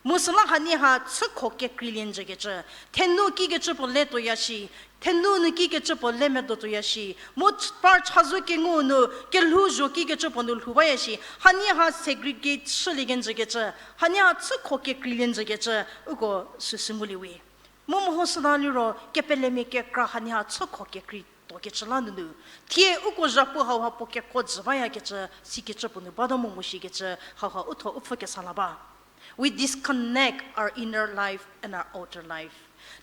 Mu süla hanie ha chükho kekreilie njükecü, thenu kikecü puo le tuoya shi, thenu nu kikecü puo le medo tuoya shi, mu ch-, par chazou kengu nu kelhou zho kikecü puo nu lhou baya shi, hanie ha segregate chülie kenjükecü, hanie ha chükho kekreilie njükecü, uko süsü ngulie we. Mu meho süta liro kepelemia kekra hanie ha chükho kekrei tuokecü la nunu, thie uko zhapu hauha puo kekuo jü bayakecü sikecü puo nu bata mo mu shikecü hauha u tho u pfhü kesa la ba. We disconnect our inner life and our outer life.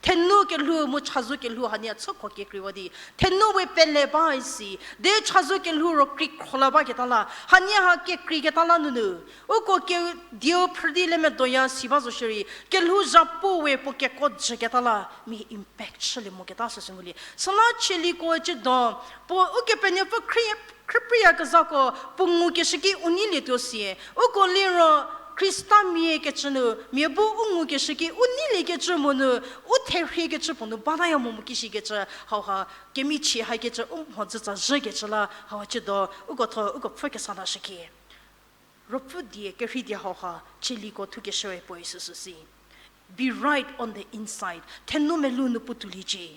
Thenu kelhou mu chazou kelhou hanie chükho kekreiwa di, thenu we pele ba isi, de chazou kelhou ro kreikhro la baketa la, hanie ha kekreiketa la nunu, uko ke dieu phrü di le medoya si ba zo shierei, kelhou zhapu we puo kekuo jüketa la, mia impact chülie moketa süsü ngulie. Süla Tsaliko cü do, puo Ukepenuopfü khrie, khrüpreiyakezhako puo ngukeshü ki u neilietuo sie, uko liro Khristamia kecü nu mia bu u ngukeshü ki u neiliekecü mo nu, u therhiekecü puo nu bataya mo mo kishikecü hauha kemichie hakecü u mhodzütsa zhükecü la hauha cü do, uko tho uko pfhü kesa lashükhie. Ruopfü die kerhei die hauha Tsaliko thukeshüe puoe süsü si, be right on the inside. Thenu melu nu puo touliecie.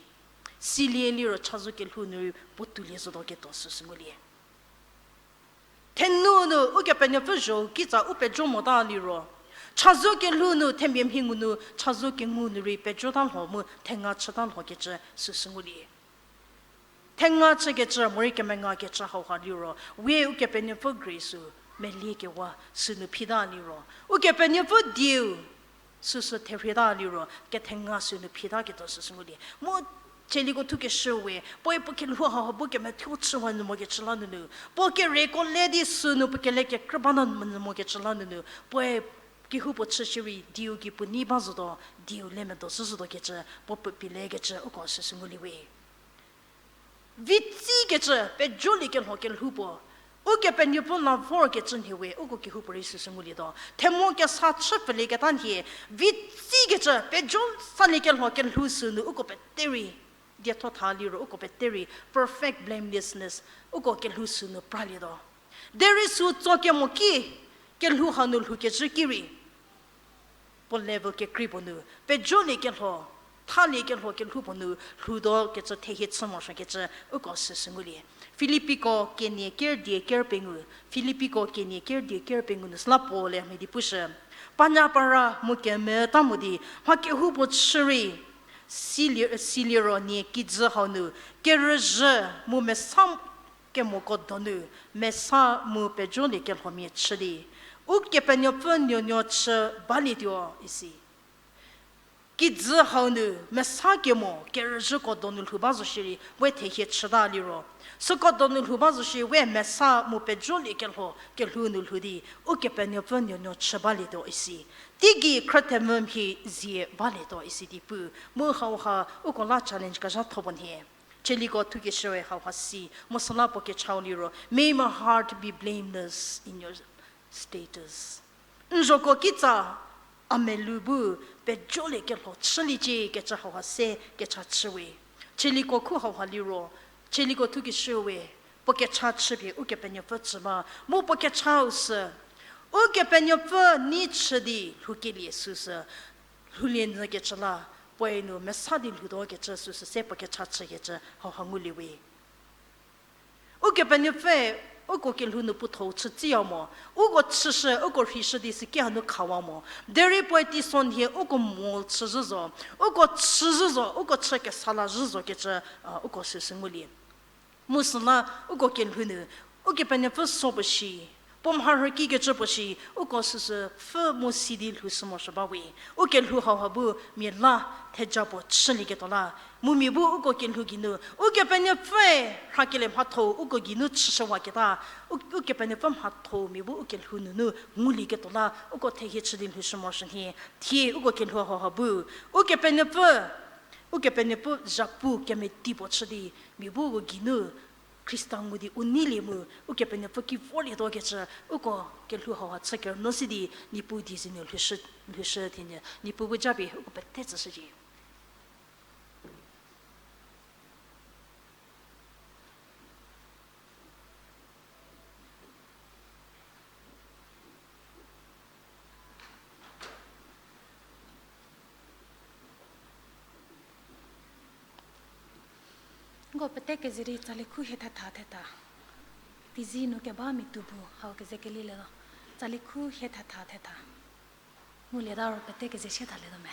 Silie liro chazou kelhou nu rei puo toulie zotuo ketuo süsü ngulie. Thenu nu Ukepenuopfü zho kitsa u pejo mota liro, chazou kelhou nu themia mhi ngu nu chazou kengu nu rei pejota lho mu thenga chüta lhokecü süsü ngulie. Thenga chükecü morei kemengakecü hauha liro, we Ukepenuopfü grace-u meliekewa sünu phita liro, Ukepenuopfü dieu süsü therhieta liro kethenga sünu phita ketuo süsü ngulie. Mu Tsaliko thukeshü we puoe puo kelhou hauha bu kemethuo chüwa nu mokecü la nunu, puo kereko le di sünu puo kele kekrü bata nu mokecü la nunu, puoe kehoupuo chü shierei dieu gei puo nei ba zotuo, dieu le medo zhü zotuo kecü puo puo pie lekecü uko süsü ngulie we. Vitsikecü pejoliekelho kelhou puo, Ukepenuopfü la vorkecü nhie we uko kehoupuorei süsü ngulietuo. Themo kesa chü pfülieketa nhie, vitsikecü pejo saliekelho kelhou sünu uko pete rei, dietho tha liro uko pete rei perfect blamelessness uko kelhou sünu pralietuo. Derei sü tso kemo ki, kelhou hanu lhoukecü ki rei puo level kekrei puo nu, pejoliekelho, thaliekelho kelhou puo nu lhoutuo kecü thehie chü morosuokecü uko süsü ngulie. Filipiko kenie ker die ker pengou, Filipiko kenie ker die ker pengou nu süla Paul-e mhie di pushü, panyapara mu kemeta mo di mha kehoupuo chü rei, silie, silie ro nie kijü hau nu kerüzhü mu mesa kemoko donu mesa mu pejoliekelhomia chü di, Ukepenuopfü nuonuo chü balietuo isi. Kijü hau nu mesa kemo kerüzhüko donu lhou ba zo shierei we thehie chüta liro, süko donu lhou ba zo shierei we mesa mu pejoliekelho kelhou nu lhou di, Ukepenuopfü nuonuo chü balietuo isi. Teigei khrüthemvü mhie zie balietuo isi di pu, mu hauha uko la challenge kezhatho puo nhie. Tsaliko thukeshüe hauha si, mu süla puo kechau liro, May my heart be blameless in your status. N zhoko kitsa a melou bu pejoliekelho chüliecie kecü hauha se kecha chüwe. Tsaliko khu hauha liro, Tsaliko thukeshüwe, puo kecha chüpie Ukepenuopfü tsü ba, mu puo kechau sü, Ukepenuopfü nei chü di lhoukelie süsü, lhoulie nyü kecü la, puoe nu mesa di lhoutuo kecü süsü se puo kecha chükecü hauha ngulie we. Ukepenuopfüe uko kelhou nu puo thou chütsiya mo, uko chüshü, uko rheishü di süki hanu khawa mo. Derei puoe teisonhie uko mol chü zhü zo, uko chü zhü zo, uko chü kesa la zhü zo kecü, a, uko süsü ngulie. Mu süla uko kelhou nu, Ukepenuopfü so puo shi, puo mharhü kikecü puo shi, uko süsü pfü mu si di lhoushü morosuo ba we. U kelhou hauha bu mia la theja puo chülieketuo la, mu mia bu uko kelhou geinu, Ukepenuopfüe rhakelie mhatho-u uko geinu chüshüwaketa, u, Ukepenuopfü mhatho-u mia bu u kelhou nunu ngulieketuo la, uko thehie chü di lhoushü morosuo nhie, thie uko kelhou hauha bu, Ukepenuopfü, Ukepenuopfü zhapu kemeti puo chü di, mia bu uko geinu Khrista ngu di u neilie mu, Ukepenuopfü ki vorlietuo kecü, uko kelhou hauha chü kerünyü si di, Niepuu die ze nu lhoushü, lhoushü thienyü, Niepuu bu japie uko pete tsüshücie. Nko pete keze rei tsali khu hie thetha thetha. Tizi nu keba mia tuo bu hau keze kelielietuo. Tsali khu hie thetha thetha. Ngulieta ro pete keze sie thalietuo me.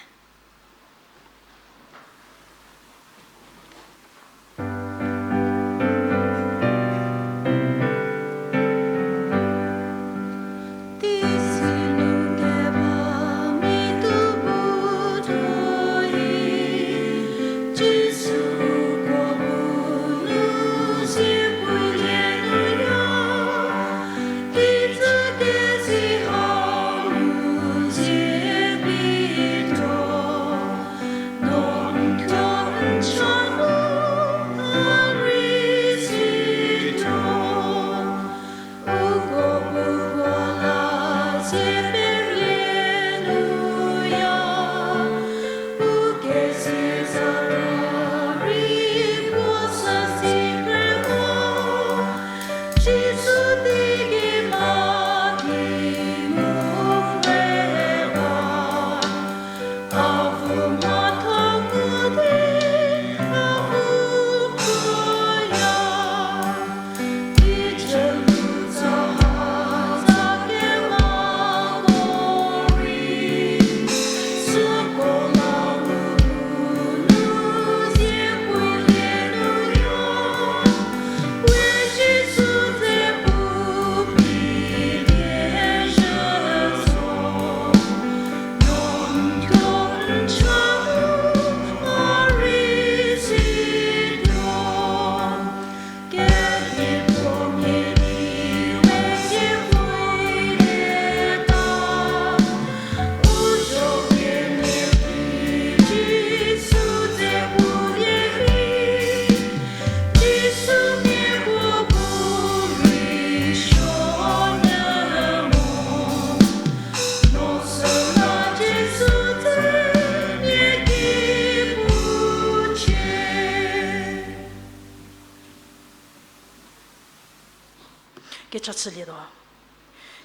Kecha chülietuo.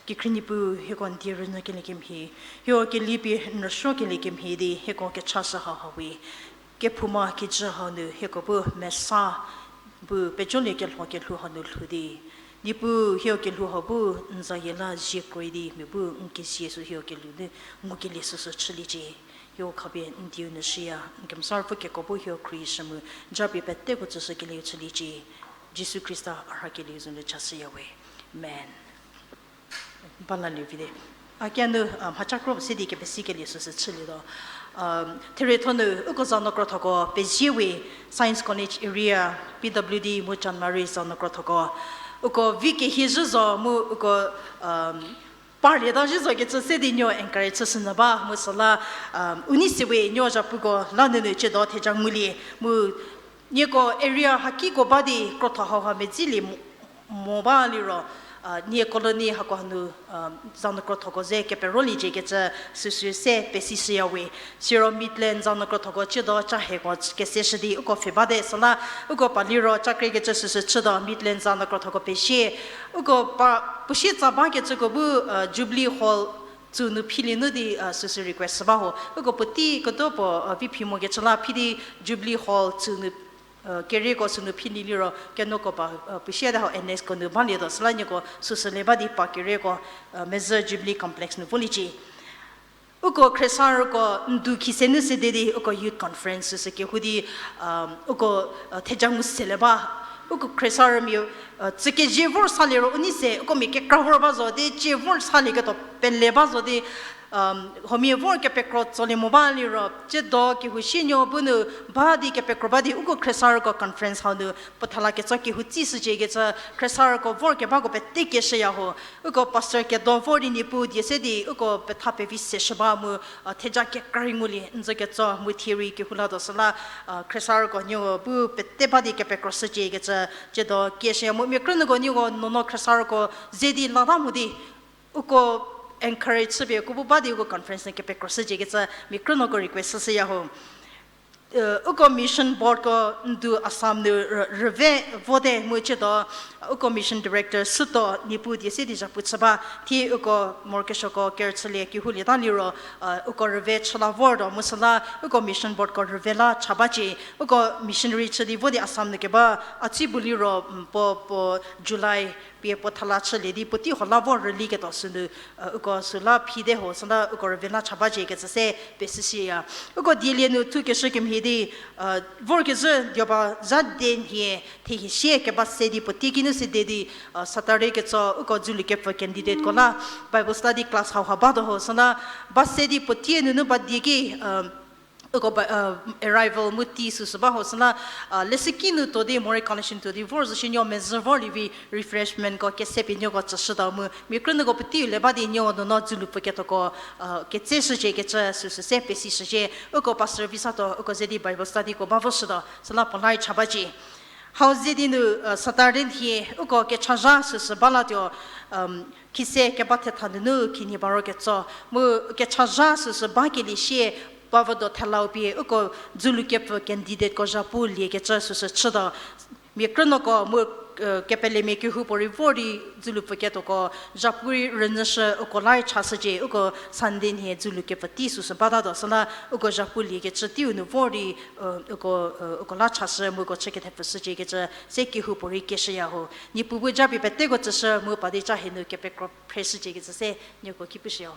Kekhrie Niepuu, hieko n die rünyükelie kemhie, hieko kelie pie n rüsuokelie kemhie di hieko kechashü hau ha we. Kephouma kijü hau nu hieko bu mesa bu pejolie kelho kelhou hau nu lhou di, Niepuu, hieko kelhou hau bu n zayie la zie kroi di mia bu n kezie sü hieko kelhou nu ngukelie süsü chüliecie. Hieko khapie n dieu nu shüya, n kemesa Ruopfü keko bu hieko khrieshü mu japie peteko tsüshükelieu chüliecie. Jisu Khrista a rhakelieu za nu chashüya we. Amen. Ba lalie vite. A kinu, a, mhacha kro se di kepesikelie süsü chülietuo. A, therietho nu uko za nu krothoko pezie we, Science College area, P W D mu Chanmari za nu krothoko. Uko vi kehie zhü zo mu uko, a, parlieta zhü zo kecü se di nuo encourage chüshünyü ba mu süla, a, u nei se we nuo zhapuko la nunu chiedo theja ngulie mu nieko area hakiko ba di krotho hauha medzilie mo, mo ba liro, a, nie colony hako hanu, a, za nu krothoko ze keperoliecie kecü süsü se pesishüya we. Siro Midland za nu krothoko chiedo cha hieko keseshü di uko pfhe bate süla uko pa liro cha krie kecü süsü chütuo Midland za nu krothoko pezie. Uko pa puo sie tsa bakecüko bu, a, Jubilee Hall tsü nu philie nu di, a, süsü request ba ho. Uko puotei kedo puo, a, vi phi mokecü la phi di Jubilee Hall tsü nu, a, kerieko sünu philie liro kenuoko pa, a, puo sie ta ho N S ko nu balietuo süla nieko süsü le ba di pa kerieko, a, mezhü Jubilee Complex nu voliecie. Uko khriesarüko ndu khise nu sede di uko youth conference süsü kehou di, a, uko, a, theja ngu sele ba. Uko khriesarümia, a, tsükezie vor salie ro u nei se uko mia kekra vor ba zo di, cie vor salieketuo pele ba zo di, Huomia vor kepekro tsolie mo ba liro, tsiedo kehou shienuo bu nu ba di kepekro ba di uko khriesarüko conference hau nu puo thela ketso kehou tsishücie kecü, khriesarüko vor kebako pete kieshüya ho. Uko pastor kedo vor di Niepuu die se di uko petha pevi seshü ba mu, theja kekra rei ngulie n zo ketso mu thie rei kehou latuo süla, khriesarüko nieko bu pete ba di kepekro shücie kecü, tsiedo kieshüya mu mia krünuoko nieko nuonuo khriesarüko ze di lata mo di uko encourage chüpie uko bu ba di uko conference nu kepekro shücie kecü mia krünuoko request shüshüya ho. Uko mission boardko ndu Assam nu rüve vote mu tsiedo uko mission director sütuo Niepuu die se di zhapu chü ba, thie uko morokesuoko kerüchülie kehoulieta liro, uko rüve chü la vortuo mu süla uko mission boardko rüve la cha bacie. Uko missionary chü di vo di Assam nu keba a tsi bu liro, puo puo July pie puo thela chülie di puotei ho la vor rüliketuo sünu, uko süla phide ho süla uko rüve la cha bacie kecü se pesishüya. Uko dielie nu thukeshü kemhie di, vorkezhü dioba zha de nhie thehie sie keba se di puotei kinu sede di, Saturday ketso uko dzülu kepfü candidateko la Bible study class hauha batuo ho süla ba se di puotei nunu ba die ki, uko arrival mu tei süsü ba ho süla, leshüki nu tuo di morei connection tuo di vor zo shie nuo mezhü vorlie vi refreshmentko kese pie nieko tsüshütuo mu mia krünuoko puoteiu le ba di nieko nuonuo dzülu pfüketuoko ketseshücie kecü süsü se pesishücie. Uko pastor vi satuo uko ze di Bible studyko ba voshütuo süla puo la rei cha bacie. Hau ze di nu, Saturday nhie uko kechazha süsü ba latuo, khise keba thetha nunu khinhie ba ro ketso mu kechazha süsü bakelie sie ba votuo thelau pie uko dzülu kepfü candidateko zhapu liekecü süsü chütuo. Mia krünuoko mu kepelemia kehoupuorei vor di dzülu pfüketuoko zhapu rei rünyüshü uko la rei chashücie. Uko Sunday nhie dzülu kepfü tei süsü batatuo süla uko zhapu liekecü teiu nu vor di uko, uko la chashü mu uko chü kethepfüshücie kecü se kehoupuorei kieshüya ho. Niepuu bu japie peteko tsüshü mu pa di cha hie nu kepekro phreshücie kecü se nieko ki pushüyo.